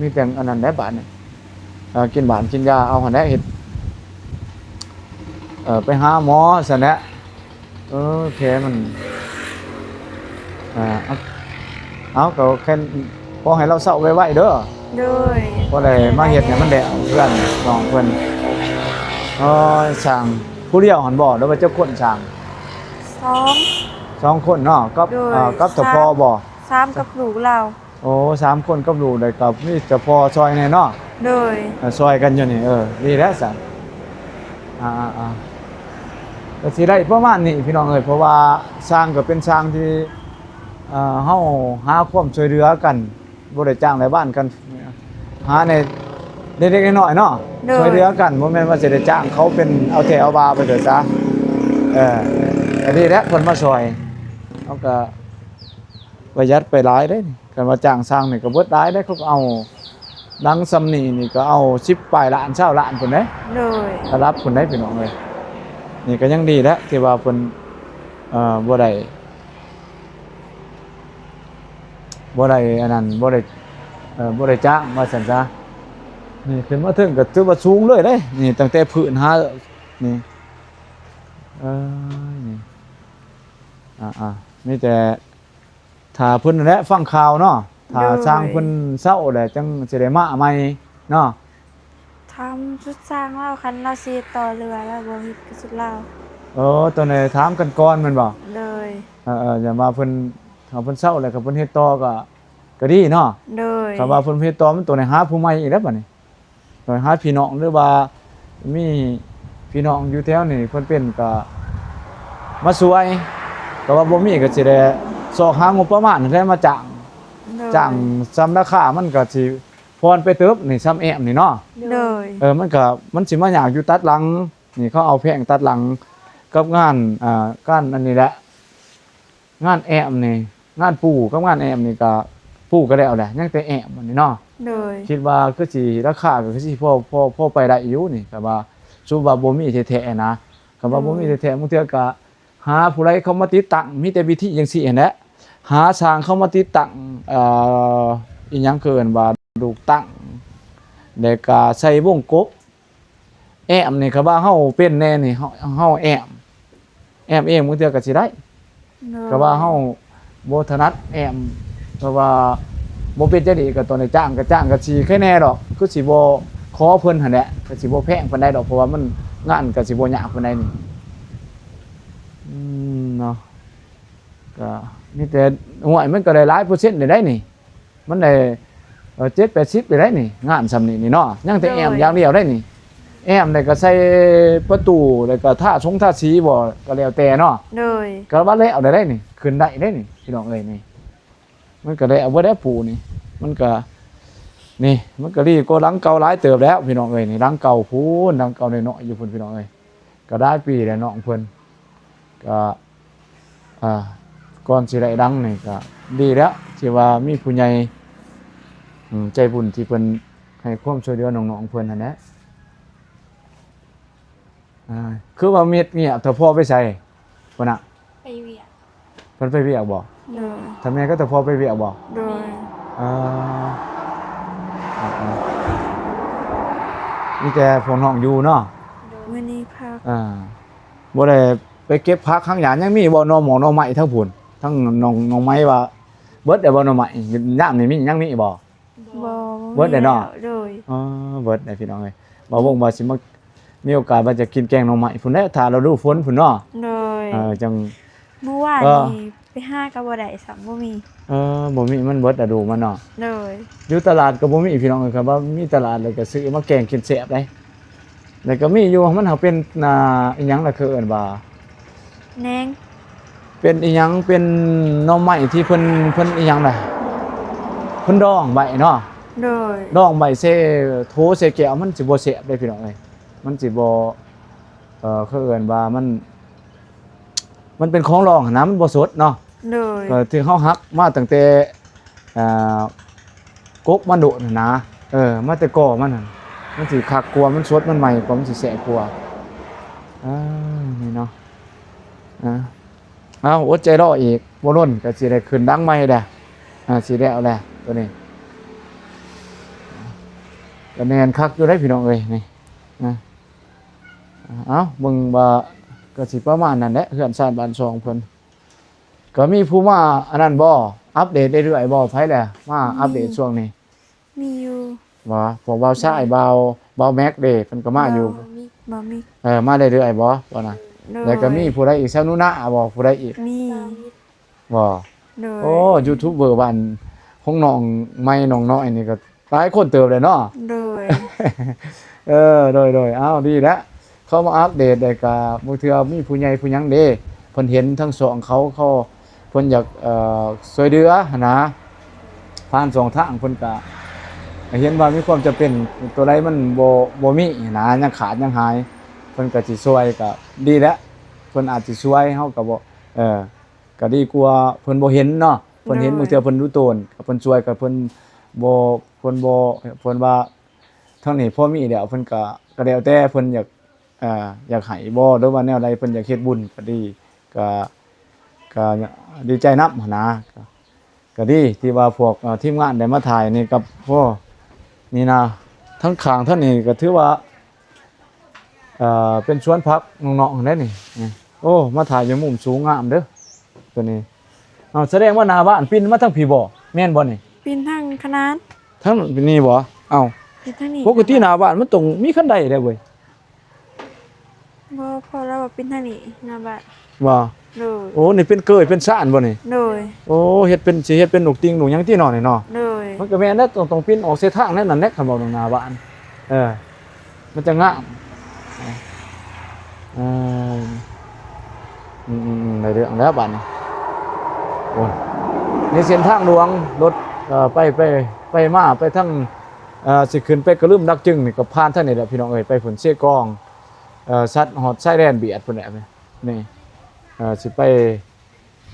ມີແຕ່ອັນນັ້ນແຫຼະບາດນີ້ ເອີ ກິນຫວານກິນຢາເອົາຫັ້ນແຫຼະ ເຮັດ ເອີ ໄປຫາໝໍຊັ້ນແຫຼະ. ເອີ ແຜມັນ ອ່າ ເອົາ ເອົາ ກໍແຄ່ ຂໍໃຫ້ລາວເຊົາໄວໆເດີ. ໂດຍ. ພໍໄດ້ມາເຮັດໃຫ້ມັນແລ້ວເຮືອນນ້ອງເພິ່ນ. ໂອ້ຍ ຊ່າງຜູ້ດຽວຫັ້ນບໍ່ ຫຼືວ່າຈັກຄົນຊ່າງ? ສອງ ສອງຄົນເນາະ ກັບ ໂດຍ ເອີ ກັບສະພໍບໍ່? ສາມ ສາມກັບລູກລາວ. ໂອ້ ສາມຄົນກັບລູກ ແລ້ວກໍມີສະພໍຊ່ອຍແດ່ເນາະ. ໂດຍ. ເອີ ຊ່ອຍກັນຢູ່ນີ້ ເອີ ດີແລ້ວຊັ້ນ. ອ່າໆໆ ກໍຊິໄດ້ປະມານນີ້ພີ່ນ້ອງເອີຍ ເພາະວ່າຊ່າງກໍເປັນຊ່າງທີ່ ເອີ ເຮົາຫາຄວາມຊ່ວຍເຫຼືອກັນ ບໍ່ໄດ້ຈ້າງນາຍບ້ານກັນ ຫາໃນເລັກໆນ້ອຍໆເນາະ. ໂດຍ. ຊ່ວຍເຫຼືອກັນ ບໍ່ແມ່ນວ່າຊິໄດ້ຈ້າງເຂົາເປັນເອົາແທ້ເອົາວ່າໄປເດີຊະ. ເອີ ກໍດີແຫຼະເພິ່ນມາຊ່ອຍ ເຮົາກໍປະຢັດໄປຫຼາຍເດ້. ຄັນວ່າຈ້າງຊ່າງນີ້ກໍເບິດຫຼາຍເດ້ ເຂົາກໍເອົາຫຼັງສ່ຳນີ້ນີ້ກໍເອົາສິບປາຍລ້ານ ຊາວລ້ານພຸ້ນເດ້. ໂດຍ. ລະດັບພຸ້ນເດ້ພີ່ນ້ອງເອີຍ. ນີ້ກໍຍັງດີແຫຼະທີ່ວ່າເພິ່ນ ເອີ ບໍ່ໄດ້ ບໍ່ໄດ້ອັນນັ້ນ ບໍ່ໄດ້ ເອີ ບໍ່ໄດ້ຈ້າງວ່າຊັ້ນຊະ. ນີ້ຂຶ້ນມາເທິງກໍຖືວ່າສູງເລີຍເດ້ ນີ້ຕັ້ງແຕ່ພື້ນຫານີ້. ເອີ ນີ້ ອ່າໆ ມີແຕ່ຖ້າເພິ່ນນັ້ນແຫຼະຟັງຂ່າວເນາະ ຖ້າ ໂດຍ ຊ່າງເພິ່ນເຊົາແລ້ວຈັ່ງຊິໄດ້ມາໃໝ່ເນາະ. ຖາມຊຸດຊ່າງລາວ ຄັນລາວຊິເຮັດຕໍ່ ຫຼືວ່າລາວບໍ່ເຮັດ ກໍສຸດລາວ. ເອີ ຕອນນີ້ຖາມກັນກ່ອນແມ່ນບໍ່? ໂດຍ. ເອີໆ ຢ່າວ່າເພິ່ນ ຖ້າເພິ່ນເຊົາແລ້ວ ຄັນເພິ່ນເຮັດຕໍ່ກໍ ກໍດີເນາະ. ໂດຍ. ຄັນວ່າເພິ່ນເຮັດຕໍ່ ມັນຕ້ອງໄດ້ຫາຜູ້ໃໝ່ອີກແລ້ວບາດນີ້ ຕ້ອງຫາພີ່ນ້ອງ ຫຼືວ່າມີພີ່ນ້ອງຢູ່ແຖວນີ້ເພິ່ນເປັນກໍມາຊ່ວຍ ກໍວ່າບໍ່ມີກໍຊິໄດ້ຊອກຫາງົບປະມານຫັ້ນແຫຼະມາຈ້າງ. ໂດຍ. ຈ້າງສ່ຳລາຄາມັນກໍຊິຜ່ອນໄປເຕີບນີ້ ສ່ຳແອ້ມນີ້ເນາະ. ໂດຍ. ເອີ ມັນກໍ ມັນຊິມາຍາກຢູ່ຕັດຫຼັງນີ້ ເຂົາເອົາແຜງຕັດຫຼັງກັບງານ ອ່າ ການອັນນີ້ແຫຼະ ງານແອ້ມນີ້ ງານປູກັບງານແອ້ມນີ້ກໍ ປູກໍແລ້ວແຫຼະ ຍັງແຕ່ແອ້ມອັນນີ້ເນາະ. ໂດຍ. ຄິດວ່າຄືຊິ ລາຄາກໍຄືຊິພໍ ພໍ ພໍໄປໄດ້ຢູ່ນີ້ ແຕ່ວ່າສົມມຸດວ່າບໍ່ມີແທ້ໆນະ ຄັນວ່າ ໂດຍ ບໍ່ມີແທ້ໆ ບາງເທື່ອກໍຫາຜູ້ໃດເຂົ້າມາຕິດຕັ້ງ ມີແຕ່ວິທີຈັ່ງຊີ້ຫັ້ນແຫຼະ ຫາຊ່າງເຂົ້າມາຕິດຕັ້ງ ເອີ ອີ່ຫຍັງເອີ້ນວ່າລູກຕັ້ງ ແລ້ວກໍໃສ່ວົງກົບ ແອ້ມນີ້ ຄັນວ່າເຮົາເປັນແດ່ນີ້ ເຮົາ ເຮົາແອ້ມ ແອ້ມເອງບາງເທື່ອກໍຊິໄດ້. ໂດຍ. ຄັນວ່າເຮົາບໍ່ຖະໜັດແອ້ມ ເພາະວ່າບໍ່ເປັນຈັ່ງໃດ ກໍຕອນໄດ້ຈ້າງກໍຈ້າງ ກໍຊິໄຄແນ່ດອກ ຄືຊິບໍ່ຂໍເພິ່ນຫັ້ນແຫຼະ ກໍຊິບໍ່ແພງປານໃດດອກ ເພາະວ່າມັນ ງານກໍຊິບໍ່ຍາກປານໃດນີ້. ອືມ ເນາະ ກໍມີແຕ່ ຫ້ວຍ ມັນກໍໄດ້ຫຼາຍເປີເຊັນໄດ້ໄດ໋ນີ້. ມັນໄດ້ ເອີ ເຈັດແປດສິບໄດ້ໄດ໋ນີ້ ງານສ່ຳນີ້ນີ້ເນາະ ຍັງແຕ່ແອ້ມ ໂດຍ ຢ່າງດຽວໄດ໋ນີ້. ແອ້ມໄດ້ກໍໃສ່ປະຕູ ແລ້ວກໍທາສົງທາສີບໍ່ ກໍແລ້ວແຕ່ເນາະ. ໂດຍ. ກໍວ່າແລ້ວໄດ້ໄດ໋ນີ້ ຂຶ້ນໄດ້ໄດ໋ນີ້ ພີ່ນ້ອງເອີຍ ນີ້ ມັນກໍໄດ້ເອົາເບິດແລ້ວປູນີ້ ມັນກໍ ນີ້ ມັນກໍດີກວ່າຫຼັງເກົ່າຫຼາຍເຕີບແລ້ວ ພີ່ນ້ອງເອີຍ ນີ້ ຫຼັງເກົ່າພຸ້ນ ຫຼັງເກົ່ານ້ອຍໆຢູ່ພຸ້ນ ພີ່ນ້ອງເອີຍ. ກໍຫຼາຍປີແລ້ວນ້ອງເພິ່ນ ກໍ ອ່າ ກ່ອນຊິໄດ້ຫຼັງນີ້ກໍດີແລ້ວ ທີ່ວ່າມີຜູ້ໃຫຍ່ ອືມ ໃຈບຸນທີ່ເພິ່ນໃຫ້ຄວາມຊ່ວຍເຫຼືອນ້ອງໆເພິ່ນຫັ້ນແຫຼະ. ອ່າ ຄືວ່າມິດງຽບ ຖ້າພໍ່ໄປໃສພຸ້ນນະ? ໄປວຽກ. ເພິ່ນໄປວຽກບໍ່? ໂດຍ. ຖ້າແມ່ກັບຕາພໍ່ໄປວຽກບໍ່? ໂດຍ. ເອີ ມີແຕ່ພວກນ້ອງຢູ່ເນາະ? ໂດຍ ມື້ນີ້ພັກ ອ່າ ບໍ່ໄດ້ໄປເກັບຜັກຫາຫຍັງ ຍັງມີບໍ່ ໜໍ່ໝອກໜໍ່ໄມ້ທາງພຸ້ນ ທາງນ້ອງ ນ້ອງໄມ້ວ່າເບິດແລ້ວບໍ່ ໜໍ່ໄມ້ ຍາມນີ້ມີ ຍັງມີບໍ່? ບໍ່ ບໍ່ ເບິດແລ້ວເນາະ? ໂດຍ ອໍ ເບິດແລ້ວພີ່ນ້ອງເອີຍ ບ່າວວົງວ່າຊິມາ ມີໂອກາດວ່າຈະກິນແກງໜໍ່ໄມ້ພຸ້ນແຫຼະ ຖ້າລະດູຝົນພຸ້ນເນາະ? ໂດຍ ເອີ ຈັ່ງ ມື້ວານນີ້ ເອີ ໄປຫາກໍບໍ່ໄດ້ຊ້ຳ ບໍ່ມີ ເອີ ບໍ່ມີ ມັນເບິດລະດູມັນເນາະ? ໂດຍ ຢູ່ຕະຫຼາດກໍບໍ່ມີພີ່ນ້ອງເອີຍ ຄັນວ່າມີຕະຫຼາດແລ້ວກໍຊື້ມາແກງກິນແຊບເດ້ ແລ້ວກໍມີຢູ່ ມັນຫາກເປັນ ອ່າ ອີ່ຫຍັງລະ ເຂົາເອີ້ນວ່າ ແໜງ ເປັນອີ່ຫຍັງ ເປັນໜໍ່ໄມ້ທີ່ເພິ່ນ ເພິ່ນອີ່ຫຍັງລະ ເພິ່ນດອງໄວ້ເນາະ? ໂດຍ ດອງໄວ້ໃສ່ໂຖໃສ່ແກ້ວ ມັນຊິບໍ່ແຊບເດ້ພີ່ນ້ອງເອີຍ ມັນຊິບໍ່ ເອີ ເຂົາເອີ້ນວ່າມັນ ມັນເປັນຂອງດອງຫັ້ນນະ ມັນບໍ່ສົດເນາະ? ໂດຍ ກໍຖືເຮົາຫັກມາຕັ້ງແຕ່ ອ່າ ກົກມັນໂດດຫັ້ນນະ ເອີ ມາແຕ່ກໍມັນຫັ້ນ ມັນຊິຄັກກວ່າ ມັນສົດ ມັນໃໝ່ກວ່າ ມັນຊິແຊບກວ່າ ເອີ ນີ້ເນາະ ອ່າ ເອົາ ອົດໃຈລໍອີກ ບໍ່ດົນກໍຊິໄດ້ຂຶ້ນດັງໃໝ່ແລ້ວ ອ່າ ຊິແລ້ວແລ້ວໂຕນີ້ ກໍແໜ້ນຄັກຢູ່ເດ້ພີ່ນ້ອງເອີຍ ນີ້ນະ ເອົາ ເບິ່ງວ່າກໍຊິປະມານນັ້ນແຫຼະ ເຮືອນຊານບ້ານຊ່ອງເພິ່ນ ກໍມີຜູ້ມາອັນນັ້ນບໍ່ ອັບເດດເລື້ອຍໆບໍ່ ໃຜແຫຼະມາອັບເດດຊ່ວງນີ້? ມີຢູ່ ວ່າພວກບ່າວຊາຍ ບ່າວ ບ່າວແມັກເດ້ ເພິ່ນກໍມາຢູ່ ບໍ່ມີ ບໍ່ມີ ເອີ ມາເລື້ອຍໆບໍ່ ວ່ານະ? ໂດຍ ແລ້ວກໍມີຜູ້ໃດອີກ ສາວໜູນາບໍ່ ຜູ້ໃດອີກ? ມີ ບໍ່? ໂດຍ ໂອ້ ຢູທູບເບີບ້ານຂອງນ້ອງໃໝ່ນ້ອງນ້ອຍນີ້ກໍຫຼາຍຄົນເຕີບແລ້ວເນາະ? ໂດຍ ເອີ ໂດຍໆ ເອົາ ດີແລ້ວ ເຂົ້າມາອັບເດດ ແລ້ວກະບາງເທື່ອມີຜູ້ໃຫຍ່ຜູ້ຫຍັງເດ້ ເພິ່ນເຫັນທາງຊ່ອງເຂົາ ເຂົາ ເພິ່ນຢາກ ເອີ ຊ່ວຍເຫຼືອຫັ້ນນະ ຜ່ານຊ່ອງທາງເພິ່ນກະເຫັນວ່າມີຄວາມຈຳເປັນ ໂຕໃດມັນບໍ່ ບໍ່ມີຫັ້ນນະ ຍັງຂາດຍັງຫາຍ ເພິ່ນກະຊິຊ່ວຍ ກະດີແຫຼະ ເພິ່ນອາດຊິຊ່ວຍ ເຮົາກະບໍ່ ເອີ ກະດີກວ່າເພິ່ນບໍ່ເຫັນເນາະ ເພິ່ນເຫັນ ໂດຍ ບາງເທື່ອເພິ່ນດູໂຕນ ເພິ່ນຊ່ວຍ ກະເພິ່ນບໍ່ ເພິ່ນບໍ່ ເພິ່ນວ່າ ທາງນີ້ພໍມີແລ້ວ ເພິ່ນກະ ກະແລ້ວແຕ່ເພິ່ນຢາກ ເອີ ຢາກໃຫ້ບໍ່ ຫຼືວ່າແນວໃດ ເພິ່ນຢາກເຮັດບຸນກໍດີ ກະ ກະດີໃຈນຳຫັ້ນນະ ກະ ກະດີທີ່ວ່າພວກ ເອີ ທີມງານໄດ້ມາຖ່າຍນີ້ກັບ ໂອ້ ນີ້ນະ ທັງຂ້າງທາງນີ້ກໍຖືວ່າ ເອີ ເປັນສວນຜັກນ້ອງໆຫັ້ນແຫຼະນີ້ ນີ້ ໂອ້ ມາຖ່າຍຢູ່ມຸມສູງງາມເດີ້ ໂຕນີ້ ເອົາ ສະແດງວ່າໜ້າບ້ານປິ່ນມາທາງພີ້ບໍ່ ແມ່ນບໍ່ນີ້? ປິ່ນທາງຂະໜານ ທາງນີ້ບໍ່? ເອົ້າ ເຮັດທາງນີ້ ປົກກະຕິໜ້າບ້ານມັນຕ້ອງມີຄັນໄດແດ່ເວີຍ. ບໍ່ ເພາະລາວວ່າເປັນທາງນີ້ ໜ້າບ້ານ ບໍ່? ໂດຍ ໂອ້ ນີ້ເປັນເກີຍເປັນຊານບໍ່ນີ້? ໂດຍ ໂອ້ ເຮັດເປັນ ຊິເຮັດເປັນລູກຕິ່ງລູກຫຍັງຕິເນາະນີ້ເນາະ? ໂດຍ ມັນກໍແມ່ນແຫຼະ ຕ້ອງ ຕ້ອງປິ່ນອອກເສຍທາງແນວນັ້ນແຫຼະ ຄັນເວົ້າເລື່ອງໜ້າບ້ານ ເອີ ມັນຈະງາມ ເອີ ອືມໆໆ ໄດ້ເລື່ອງແລ້ວບາດນີ້ ໂອ້ຍ ໃນເສັ້ນທາງຫຼວງ ລົດ ເອີ ໄປ ໄປ ໄປມາ ໄປທາງ ເອີ ຊິຂຶ້ນໄປກະລຶມ ດາກຈຶງນີ້ກໍຜ່ານທາງນີ້ແຫຼະພີ່ນ້ອງເອີຍ ໄປພຸ້ນເຊກອງ ເອີ ສັດຮອດຊາຍແດນບຽດພຸ້ນແຫຼະ ນີ້ ເອີ ຊິໄປ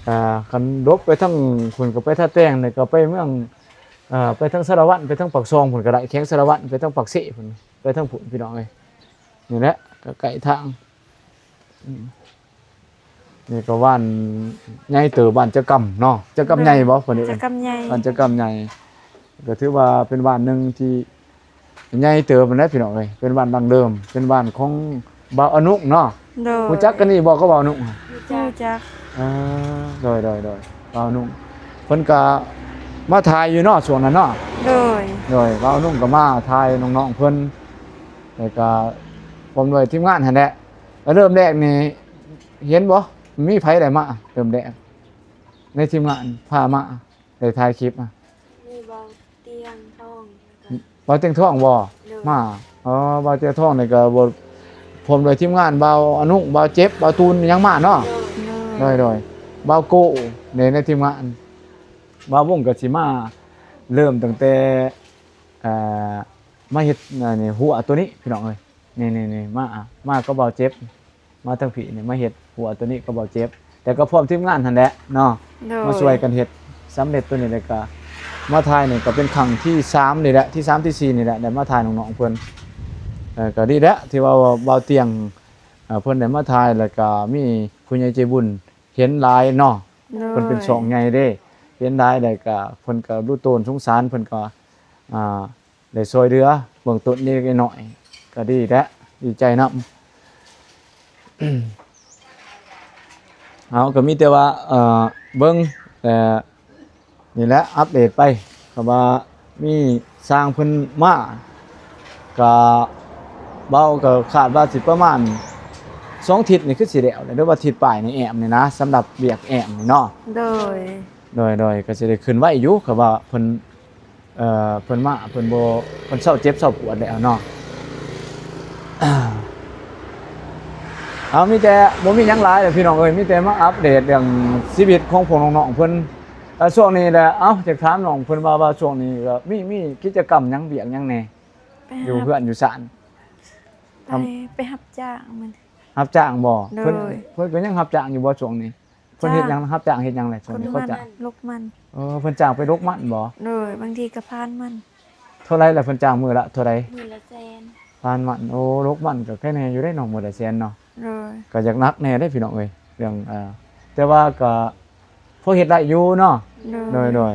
ເອີ ຄັນຫຼົບໄປທາງພຸ້ນກໍໄປທ່າແຕງ ແລ້ວກໍໄປເມືອງ ເອີ ໄປທາງສາລະວັນ ໄປທາງປາກຊ່ອງພຸ້ນກໍໄດ້ ແຂວງສາລະວັນ ໄປທາງປາກເຊພຸ້ນ ໄປທາງພຸ້ນພີ່ນ້ອງເອີຍ ນີ້ແຫຼະ ກໍໃກ້ທາງ ອືມ ນີ້ກໍບ້ານໃຫຍ່ເຕີບ ບ້ານຈະກຳເນາະ ຈະກຳໃຫຍ່ບໍ່? ເພິ່ນເອີ້ນ ຈະກຳໃຫຍ່ ບ້ານຈະກຳໃຫຍ່ ກໍຖືວ່າເປັນບ້ານໜຶ່ງທີ່ໃຫຍ່ເຕີບຫັ້ນແຫຼະພີ່ນ້ອງເອີຍ ເປັນບ້ານດັ້ງເດີມ ເປັນບ້ານຂອງບ່າວອະນຸເນາະ. ໂດຍ ຮູ້ຈັກກັນນີ້ບໍ່ກັບບ່າວອະນຸ? ຮູ້ຈັກ ເອີ ໂດຍໆໆ ບ່າວອະນຸ ເພິ່ນກໍມາຖ່າຍຢູ່ເນາະ ຊ່ວງນັ້ນເນາະ. ໂດຍ ໂດຍ ບ່າວອະນຸກໍມາຖ່າຍນ້ອງໆເພິ່ນ ແລ້ວກໍພ້ອມດ້ວຍທີມງານຫັ້ນແຫຼະ. ແລ້ວເລີ່ມແລກນີ້ເຫັນບໍ່ ມີໃຜໄດ້ມາເລີ່ມແລກ ໃນທີມງານພາມາ ໄດ້ຖ່າຍຄລິບອະ? ມີບ່າວຕຽງທອງ ແລ້ວກໍ ບ່າວຕຽງທອງບໍ່? ໂດຍ ມາ ອໍ ບ່າວຕຽງທອງນີ້ກໍບໍ່ ພ້ອມດ້ວຍທີມງານ ບ່າວອະນຸ ບ່າວເຈັບ ບ່າວຕູນ ຫຍັງມາເນາະ. ໂດຍ ໂດຍ ໂດຍ ບ່າວໂກ້ ໃນ ໃນທີມງານ ບ່າວວົງກໍຊິມາເລີ່ມຕັ້ງແຕ່ ອ່າ ມາເຮັດ ອັນນີ້ ຮົ້ວໂຕນີ້ພີ່ນ້ອງເອີຍ ນີ້ໆໆ ມາ ມາກັບບ່າວເຈັບ ມາທາງພີ້ນີ້ ມາເຮັດຮົ້ວໂຕນີ້ກັບບ່າວເຈັບ ແຕ່ກໍພ້ອມທີມງານຫັ້ນແຫຼະເນາະ. ໂດຍ ມາຊ່ວຍກັນເຮັດສຳເລັດໂຕນີ້ ແລ້ວກໍມາຖ່າຍນີ້ກໍເປັນຄັ້ງທີສາມນີ້ແຫຼະ ທີສາມ ທີສີ່ນີ້ແຫຼະ ໄດ້ມາຖ່າຍນ້ອງໆເພິ່ນ. ເອີ ກໍດີແຫຼະທີ່ວ່າບ່າວຕຽງ ເອີ ເພິ່ນໄດ້ມາຖ່າຍ ແລ້ວກໍມີຜູ້ໃຫຍ່ໃຈບຸນເຫັນຫຼາຍເນາະ. ໂດຍ ເພິ່ນເປັນຊ່ອງໃຫຍ່ເດ້ ເຫັນຫຼາຍ ແລ້ວກໍເພິ່ນກໍຮູ້ຕົນສົງສານ ເພິ່ນກໍ ອ່າ ໄດ້ຊ່ວຍເຫຼືອເບື້ອງຕົ້ນເລັກໆນ້ອຍ ກໍດີແຫຼະ ດີໃຈນຳ. ເຮົາກໍມີແຕ່ວ່າ ເອີ ເບິ່ງ ແຕ່ນີ້ແຫຼະ ອັບເດດໄປ. ກໍວ່າມີຊ່າງເພິ່ນມາ ກໍເບົາກໍຄາດວ່າຊິປະມານສອງທິດນີ້ຄືຊິແລ້ວແຫຼະ ຫຼືວ່າທິດປາຍນີ້ແອ້ມນີ້ນະ ສຳລັບວຽກແອ້ມນີ້ເນາະ. ໂດຍ ໂດຍ ໂດຍ ກໍຊິໄດ້ຂຶ້ນໄວຢູ່ ກໍວ່າເພິ່ນ ເອີ ເພິ່ນມາ ເພິ່ນບໍ່ ເພິ່ນເຊົາເຈັບເຊົາປວດແລ້ວເນາະ. ເອົາ ມີແຕ່ ບໍ່ມີຫຍັງຫຼາຍແຫຼະພີ່ນ້ອງເອີຍ ມີແຕ່ມາອັບເດດເລື່ອງຊີວິດຂອງພວກນ້ອງໆເພິ່ນ. ເອີ ຊ່ວງນີ້ແຫຼະ ເອົ້າ ຢາກຖາມນ້ອງເພິ່ນວ່າ ວ່າຊ່ວງນີ້ກໍມີ ມີກິດຈະກຳຫຍັງ ວຽກຫຍັງແດ່ ໄປ ຢູ່ເຮືອນຢູ່ຊານ? ໄປ ໄປຮັບຈ້າງມັນ. ຮັບຈ້າງບໍ່? ໂດຍ ເພິ່ນ ເພິ່ນກໍຍັງຮັບຈ້າງຢູ່ບໍ່ຊ່ວງນີ້? ເພິ່ນເຮັດຫຍັງ? ຮັບຈ້າງເຮັດຫຍັງແຫຼະ? ເພິ່ນ ເພິ່ນ ເຂົາຈ້າງ ລົກມັນ. ເອີ ເພິ່ນຈ້າງໄປລົກມັນບໍ່? ໂດຍ ບາງທີກໍພານມັນ. ເທົ່າໃດລະ ເພິ່ນຈ້າງມື້ລະເທົ່າໃດ? ມື້ລະແສນ. ພານມັນ. ໂອ້ ລົກມັນກໍແຄ່ແນ່ຢູ່ເດ້ເນາະ ມື້ລະແສນເນາະ. ໂດຍ ກໍຢາກໜັກແນ່ເດ້ພີ່ນ້ອງເອີຍ ເລື່ອງ ເອີ ແຕ່ວ່າກໍພໍເຮັດໄດ້ຢູ່ເນາະ. ໂດຍ ໂດຍ ໂດຍ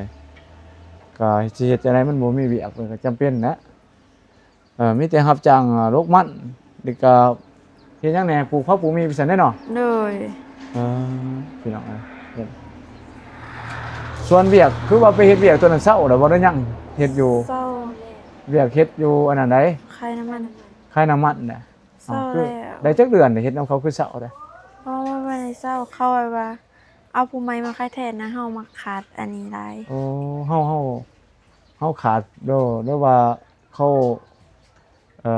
ກໍຊິເຮັດຈັ່ງໃດ ມັນບໍ່ມີວຽກ ມັນກໍຈຳເປັນແຫຼະ. ເອີ ມີແຕ່ຮັບຈ້າງ ອາ ລົກມັນ ແລ້ວກໍເຮັດຫຍັງແດ່ ປູກຜັກປູກໝີ່ໄປຊັ້ນເດ້ເນາະ. ໂດຍ ເອີ ພີ່ນ້ອງເອີຍ ເຮັດ ສ່ວນວຽກ ຄືວ່າໄປເຮັດວຽກຕົວນັ້ນເຊົາແລ້ວບໍ່ ຫຼືຍັງເຮັດຢູ່? ເຊົາ. ວຽກເຮັດຢູ່ອັນນັ້ນໃດ? ຂາຍນ້ຳມັນ. ຂາຍນ້ຳມັນນະ. ເຊົາ ເອົ້າ ຄື ແລ້ວ ໄດ້ຈັກເດືອນເຮັດນຳເຂົາ ຄືເຊົາແທ້? ເພາະວ່າບໍ່ໄດ້ເຊົາ ເຂົາແບບວ່າ ເອົາຜູ້ໃໝ່ມາຂາຍແທນນະ ເຮົາມັກຂາດອັນນີ້ຫຼາຍ. ໂອ້ ເຮົາ ເຮົາ ເຮົາຂາດ ຫຼື ຫຼືວ່າເຂົາ ເອີ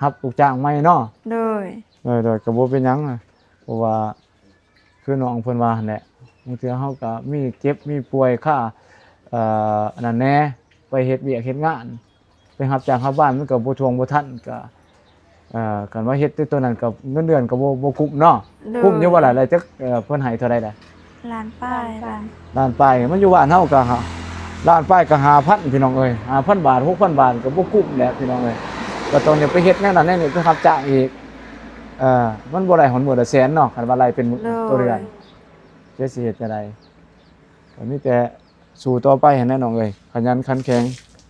ຮັບລູກຈ້າງໃໝ່ເນາະ. ໂດຍ ໂດຍ ໂດຍ ກໍບໍ່ເປັນຫຍັງ ເພາະວ່າຄືນ້ອງເພິ່ນວ່າຫັ້ນແຫຼະ ບາງເທື່ອເຮົາກໍມີເຈັບມີປ່ວຍ ຄ່າ ເອີ ອັນນັ້ນແດ່ ໄປເຮັດວຽກເຮັດງານ ໄປຮັບຈ້າງຮັບວານ ມັນກໍບໍ່ທ່ວງບໍ່ທັນ ກໍ ເອີ ຄັນວ່າເຮັດແຕ່ຕົວນັ້ນກໍເງິນເດືອນກໍບໍ່ ບໍ່ກຸ້ມເນາະ. ໂດຍ ກຸ້ມຢູ່ບໍ່ລະ? ໄດ້ຈັກ ເອີ ເພິ່ນໃຫ້ເທົ່າໃດລະ? ລ້ານປາຍ. ລ້ານ ລ້ານປາຍ ມັນຢູ່ບ້ານເຮົາກໍລ້ານປາຍກໍຫ້າພັນ ພີ່ນ້ອງເອີຍ ຫ້າພັນບາດ ຫົກພັນບາດ ກໍບໍ່ກຸ້ມແຫຼະພີ່ນ້ອງເອີຍ. ກໍຕ້ອງໄດ້ໄປເຮັດແນວນັ້ນແນວນີ້ ໄປຮັບຈ້າງອີກ ເອີ ມັນບໍ່ໄດ້ຮອດມື້ລະແສນເນາະ ຄັນວ່າໄລ່ເປັນ ໂດຍ ຕໍ່ເດືອນ ຈະຊິເຮັດຈັ່ງໃດ? ກໍມີແຕ່ ສູ້ຕໍ່ໄປຫັ້ນແຫຼະນ້ອງເອີຍ ຂະຫຍັນຂັນແຂງ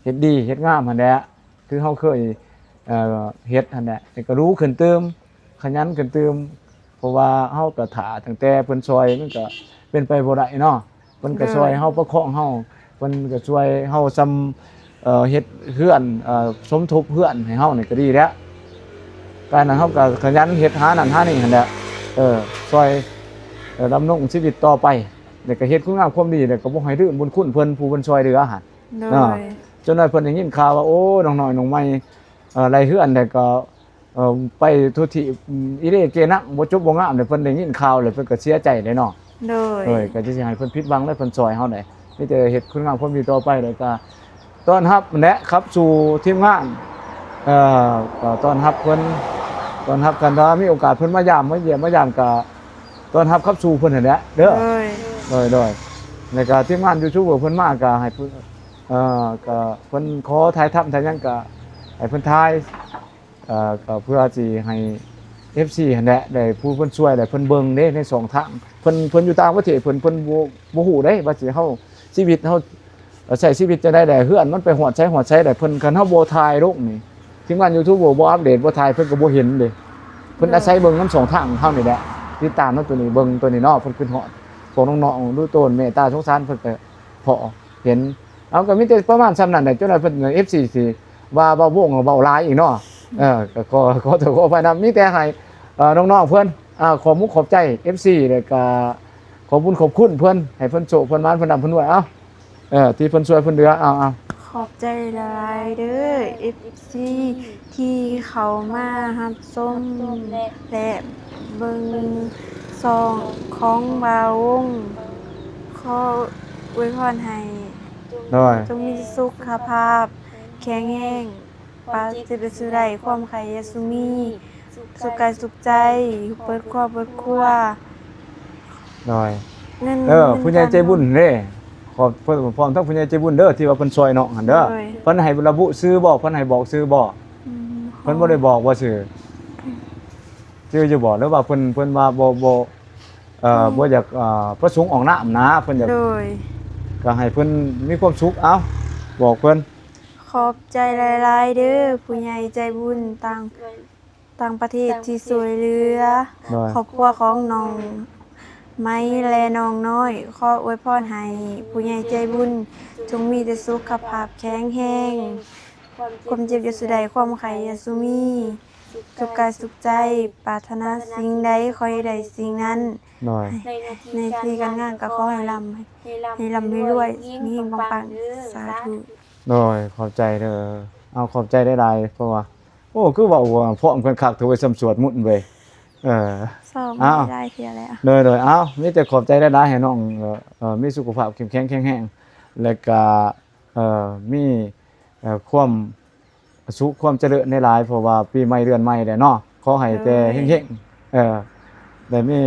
ເຮັດດີເຮັດງາມຫັ້ນແຫຼະ ຄືເຮົາເຄີຍ ເອີ ເຮັດຫັ້ນແຫຼະ ແຕ່ກໍຮູ້ຂຶ້ນຕື່ມ ຂະຫຍັນຂຶ້ນຕື່ມ ເພາະວ່າເຮົາກໍຖ້າຕັ້ງແຕ່ເພິ່ນຊ່ອຍ ມັນກໍເປັນໄປບໍ່ໄດ້ເນາະ. ເພິ່ນກໍ ໂດຍ ຊ່ອຍເຮົາປະຄອງເຮົາ ເພິ່ນກໍຊ່ວຍເຮົາຊ່ຳ ເອີ ເຮັດເຮືອນ ເອີ ສົມທົບເຮືອນໃຫ້ເຮົານີ້ກໍດີແລ້ວ. ການນັ້ນເຮົາກໍຂະຫຍັນເຮັດຫານັ້ນຫານີ້ຫັ້ນແຫຼະ ເອີ ຊ່ອຍ ເອີ ດຳລົງຊີວິດຕໍ່ໄປ ແລ້ວກໍເຮັດຄຸນງາມຄວາມດີ ແລ້ວກໍບໍ່ໃຫ້ລືມບຸນຄຸນເພິ່ນ ຜູ້ເພິ່ນຊ່ວຍເຫຼືອຫັ້ນ. ໂດຍ ເນາະ ຈົນວ່າເພິ່ນໄດ້ຍິນຂ່າວວ່າ ໂອ້ ນ້ອງນ້ອຍນ້ອງໃໝ່ ເອີ ໄລ່ເຮືອນ ແລ້ວກໍ ເອີ ໄປທຸທິ ອີເລເກນັງ ບໍ່ຈົບບໍ່ງາມ ແລ້ວເພິ່ນໄດ້ຍິນຂ່າວ ແລ້ວເພິ່ນກໍເສຍໃຈເດ້ເນາະ. ໂດຍ ໂດຍ ກໍຈະຊິໃຫ້ເພິ່ນຜິດຫວັງ ແລ້ວເພິ່ນຊ່ອຍເຮົາໄດ້ ມີແຕ່ເຮັດຄຸນງາມຄວາມດີຕໍ່ໄປ ແລ້ວກໍຕ້ອນຮັບແຫຼະ ຂັບສູ່ທີມງານ ເອີ ກໍຕ້ອນຮັບເພິ່ນ ຕ້ອນຮັບກັນ ຖ້າມີໂອກາດເພິ່ນມາຢາມ ມາຢ້ຽມມາຢາມ ກໍຕ້ອນຮັບຂັບສູ່ເພິ່ນຫັ້ນແຫຼະເດີ. ໂດຍ ໂດຍ ໂດຍ ແລ້ວກໍທີມງານຢູທູບເບີເພິ່ນມາ ກໍໃຫ້ເພິ່ນ ເອີ ກໍເພິ່ນຂໍຖ່າຍທຳຖ່າຍຫຍັງ ກໍໃຫ້ເພິ່ນຖ່າຍ ເອີ ກໍເພື່ອຊິໃຫ້ເອັຟຊີຫັ້ນແຫຼະ ໄດ້ ຜູ້ເພິ່ນຊ່ວຍ ແລ້ວເພິ່ນເບິ່ງເດ້ໃນຊ່ອງທາງ ເພິ່ນ ເພິ່ນຢູ່ຕ່າງປະເທດ ເພິ່ນ ເພິ່ນບໍ່ ບໍ່ຮູ້ເດ້ວ່າຊິເຮົາ ຊີວິດເຮົາ ເອີ ໃຊ້ຊີວິດຈັ່ງໃດ ແລ້ວເຮືອນມັນໄປຮອດໃສຮອດໃສ ແລ້ວເພິ່ນ ຄັນເຮົາບໍ່ຖ່າຍລົງນີ້ ທີມງານຢູທູບເບີບໍ່ອັບເດດ ບໍ່ຖ່າຍ ເພິ່ນກໍບໍ່ເຫັນເດ້. ເພິ່ນ ໂດຍ ອາໄສເບິ່ງນຳຊ່ອງທາງເຮົານີ້ແຫຼະ ຕິດຕາມນຳຕົວນີ້ ເບິ່ງຕົວນີ້ເນາະ ເພິ່ນຄິດຮອດພວກນ້ອງໆ ດູໂຕນເມດຕາສົງສານ ເພິ່ນກໍພໍເຫັນ. ເອົາ ກໍມີແຕ່ປະມານສ່ຳນັ້ນແຫຼະ ຈົນວ່າເພິ່ນ ເອັຟຊີ ຊິວ່າເວົ້າວົງ ເວົ້າຫຼາຍອີກເນາະ. ເອີ ກໍຂໍ ຂໍໂທດຂໍອະໄພນຳ ມີແຕ່ໃຫ້ ເອີ ນ້ອງໆເພິ່ນ ອາ ຂອບມຸກຂອບໃຈ ເອັຟຊີ ແລ້ວກໍຂອບບຸນຂອບຄຸນເພິ່ນ ໃຫ້ເພິ່ນໂຊກເພິ່ນໝານ ເພິ່ນຮ່ຳເພິ່ນລວຍ. ເອົາ ເອີ ທີ່ເພິ່ນຊ່ວຍເພິ່ນເຫຼືອ ເອົາ ເອົາ ຂອບໃຈຫຼາຍໆເດີ ເອັຟຊີ ທີ່ເຂົ້າມາຮັບຊົມ ແລະ ເບິ່ງຊ່ອງຂອງບ່າວວົງ ຂໍອວຍພອນໃຫ້ ໂດຍ ຈົ່ງມີສຸຂະພາບແຂງແຮງ ປາດເຈັບໄດ້ສູ່ໄດ້ ຄວາມໄຂ້ຢ່າສູ່ມີ ສຸກກາຍສຸກໃຈ ເປີດຄອບເປີດຄົວ ໂດຍ ເງິນ ເອີ ເງິນ ຜູ້ໃຫຍ່ໃຈບຸນເດ້ ຂອບ ເພິ່ນ ພ້ອມທັງຜູ້ໃຫຍ່ໃຈບຸນເດີ ທີ່ວ່າເພິ່ນຊ່ວຍນ້ອງຫັ້ນເດີ. ໂດຍ ເພິ່ນໃຫ້ລະບຸຊື່ບໍ່? ເພິ່ນໃຫ້ບອກຊື່ບໍ່? ອືມ ເພິ່ນບໍ່ໄດ້ບອກວ່າຊື່ ອືມ ຈື່ຢູ່ບໍ່? ຫຼືວ່າເພິ່ນ ເພິ່ນວ່າບໍ່ ບໍ່ ເອີ ອືມ ບໍ່ຢາກ ເອີ ປະສົງອອກນາມນະ ເພິ່ນຢາກ ໂດຍ ກໍໃຫ້ເພິ່ນມີຄວາມສຸກ ເອົ້າ ບອກເພິ່ນ. ຂ ຂອບໃຈຫຼາຍໆເດີ ຜູ້ໃຫຍ່ໃຈບຸນຕ່າງ ຕ່າງປະເທດທີ່ຊ່ວຍເຫຼືອ ໂດຍ ຄອບຄົວຂອງນ້ອງໄມ ແລະ ນ້ອງນ້ອຍ. ຂໍອວຍພອນໃຫ້ຜູ້ໃຫຍ່ໃຈບຸນຈົ່ງມີແຕ່ສຸຂະພາບແຂງແຮງ, ຄວາມເຈັບຢ່າສູ່ໄດ້, ຄວາມໄຂ້ຢ່າສູ່ມີ, ສຸກກາຍສຸກໃຈ, ປາດຖະໜາສິ່ງໃດຂໍໃຫ້ໄດ້ສິ່ງນັ້ນ. ໂດຍ ໃນໜ້າທີ່ການງານກໍຂໍໃຫ້ລ່ຳ ໃຫ້ລ່ຳໃຫ້ລວຍ, ເຮງໆ ປັງໆ. ສາທຸ. ໂດຍ ຂອບໃຈເດີ. ເອົາ ຂອບໃຈຫຼາຍໆ ເພາະວ່າ ໂອ້ ຄືເວົ້າ ເວົ້າພ້ອມກັນຄັກເທື່ອເວີຍ ສ່ຳສວດມົນເວີຍ. ເອີ ຊ້ອມ ເອົ້າ ຫຼາຍເທື່ອແລ້ວ. ໂດຍໆ ເອົ້າ ມີແຕ່ຂອບໃຈຫຼາຍໆ ໃຫ້ນ້ອງ ເອີ ເອີ ມີສຸຂະພາບເຂັ້ມແຂງແຂງແຮງ ແລະກະ ເອີ ມີ ເອີ ຄວາມສຸກຄວາມຈະເລີນຫຼາຍໆ ເພາະວ່າປີໃໝ່ເດືອນໃໝ່ແລ້ວເນາະ. ຂໍໃຫ້ແຕ່ ໂດຍ ເຮັງໆ ເອີ ໄດ້ມີ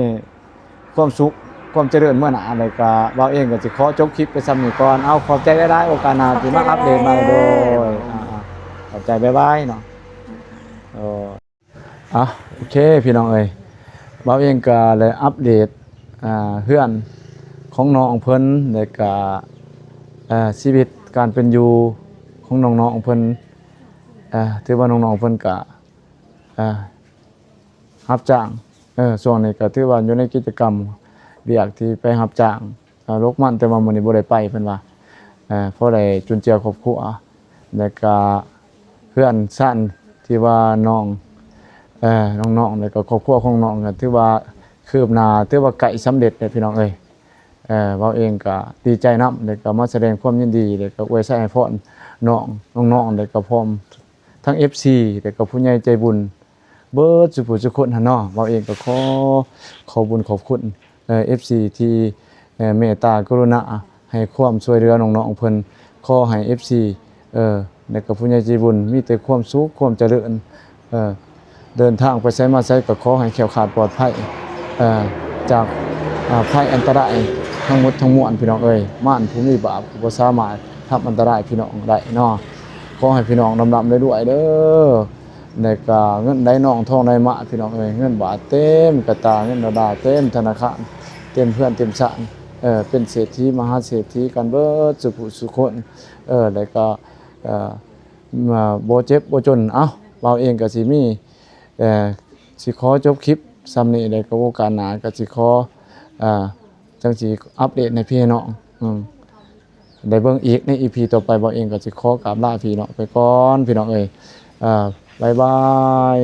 ຄວາມສຸກຄວາມຈະເລີນເມືອໜ້າ. ແລ້ວກະບ່າວເອງກໍຊິຂໍຈົບຄລິບໄປສ່ຳນີ້ກ່ອນ. ເອົາ ຂອບໃຈຫຼາຍໆ ໂອກາດໜ້າຊິມາອັບເດດໃໝ່. ໂດຍ ອ່າໆ ຂອບໃຈ ບາຍບາຍເນາະ. ເອີ ອ່ະ ໂອເຄ ພີ່ນ້ອງເອີຍ ບ່າວເອງກໍໄດ້ອັບເດດ ອ່າ ເຮືອນຂອງນ້ອງເພິ່ນ ແລ້ວກະ ເອີ ຊີວິດການເປັນຢູ່ຂອງນ້ອງໆເພິ່ນ. ເອີ ຖືວ່ານ້ອງໆເພິ່ນກະ ເອີ ຮັບຈ້າງ ເອີ ຊ່ວງນີ້ກໍຖືວ່າຢູ່ໃນກິດຈະກຳວຽກທີ່ໄປຮັບຈ້າງ ເອີ ລົກມັນ ແຕ່ວ່າມື້ນີ້ບໍ່ໄດ້ໄປ ເພິ່ນວ່າ ເອີ ພໍໄດ້ຈຸນເຈືອຄອບຄົວ. ແລ້ວກະເຮືອນຊານທີ່ວ່ານ້ອງ ເອີ ນ້ອງໆ ແລ້ວກະຄອບຄົວຂອງນ້ອງກໍຖືວ່າຄືບໜ້າ ຖືວ່າໃກ້ສຳເລັດແລ້ວ ພີ່ນ້ອງເອີຍ. ເອີ ເວົ້າເອງກໍດີໃຈນຳ ແລ້ວກໍມາສະແດງຄວາມຍິນດີ ແລ້ວກໍອວຍໄຊໃຫ້ພອນນ້ອງ ນ້ອງໆ ແລ້ວກໍພ້ອມທັງເອັຟຊີ ແລ້ວກໍຜູ້ໃຫຍ່ໃຈບຸນ ເບິດສູ່ຜູ້ສູ່ຄົນຫັ້ນເນາະ. ເວົ້າເອງກໍຂໍຂອບບຸນຂອບຄຸນ ເອີ ເອັຟຊີ ທີ່ ເອີ ເມດຕາກະລຸນາໃຫ້ຄວາມຊ່ວຍເຫຼືອນ້ອງໆເພິ່ນ. ຂໍໃຫ້ເອັຟຊີ ເອີ ແລະກໍຜູ້ໃຫຍ່ໃຈບຸນມີແຕ່ຄວາມສຸກຄວາມຈະເລີນ ເອີ ເດີນທາງໄປໃສມາໃສກໍຂໍໃຫ້ແຄ້ວຄາດປອດໄພ ເອີ ຈາກ ອາ ໄພອັນຕະລາຍທັງໝົດທັງມວນ ພີ່ນ້ອງເອີຍ. ມານຜູ້ມີບາບກໍບໍ່ສາມາດທຳອັນຕະລາຍພີ່ນ້ອງໄດ້ເນາະ. ຂໍໃຫ້ພີ່ນ້ອງລ່ຳໆລວຍໆເດີ. ແລ້ວກະເງິນໄຫຼນອງທອງໄຫຼມາ ພີ່ນ້ອງເອີຍ. ເງິນບາດເຕັມກະຕາ ເງິນໂດລາເຕັມທະນາຄານ ເຕັມເຮືອນເຕັມຊານ ເອີ ເປັນເສດຖີມະຫາເສດຖີກັນເບິດສູ່ຜູ້ສູ່ຄົນ ເອີ ແລ້ວກະ ເອີ ບໍ່ເຈັບບໍ່ຈົນ. ເອົ້າ ບ່າວເອງກະຊິມີ ເອີ ຊິຂໍຈົບຄລິບສ່ຳນີ້ ແລ້ວກະໂອກາດໜ້າກະຊິຂໍ ເອີ ຈັ່ງຊິອັບເດດໃຫ້ພີ່ໃຫ້ນ້ອງ ອືມ ໄດ້ເບິ່ງອີກໃນອີພີຕໍ່ໄປ. ບ່າວເອງກໍຊິຂໍກາບລາພີ່ນ້ອງໄປກ່ອນ ພີ່ນ້ອງເອີຍ. ເອີ ບາຍບາຍ.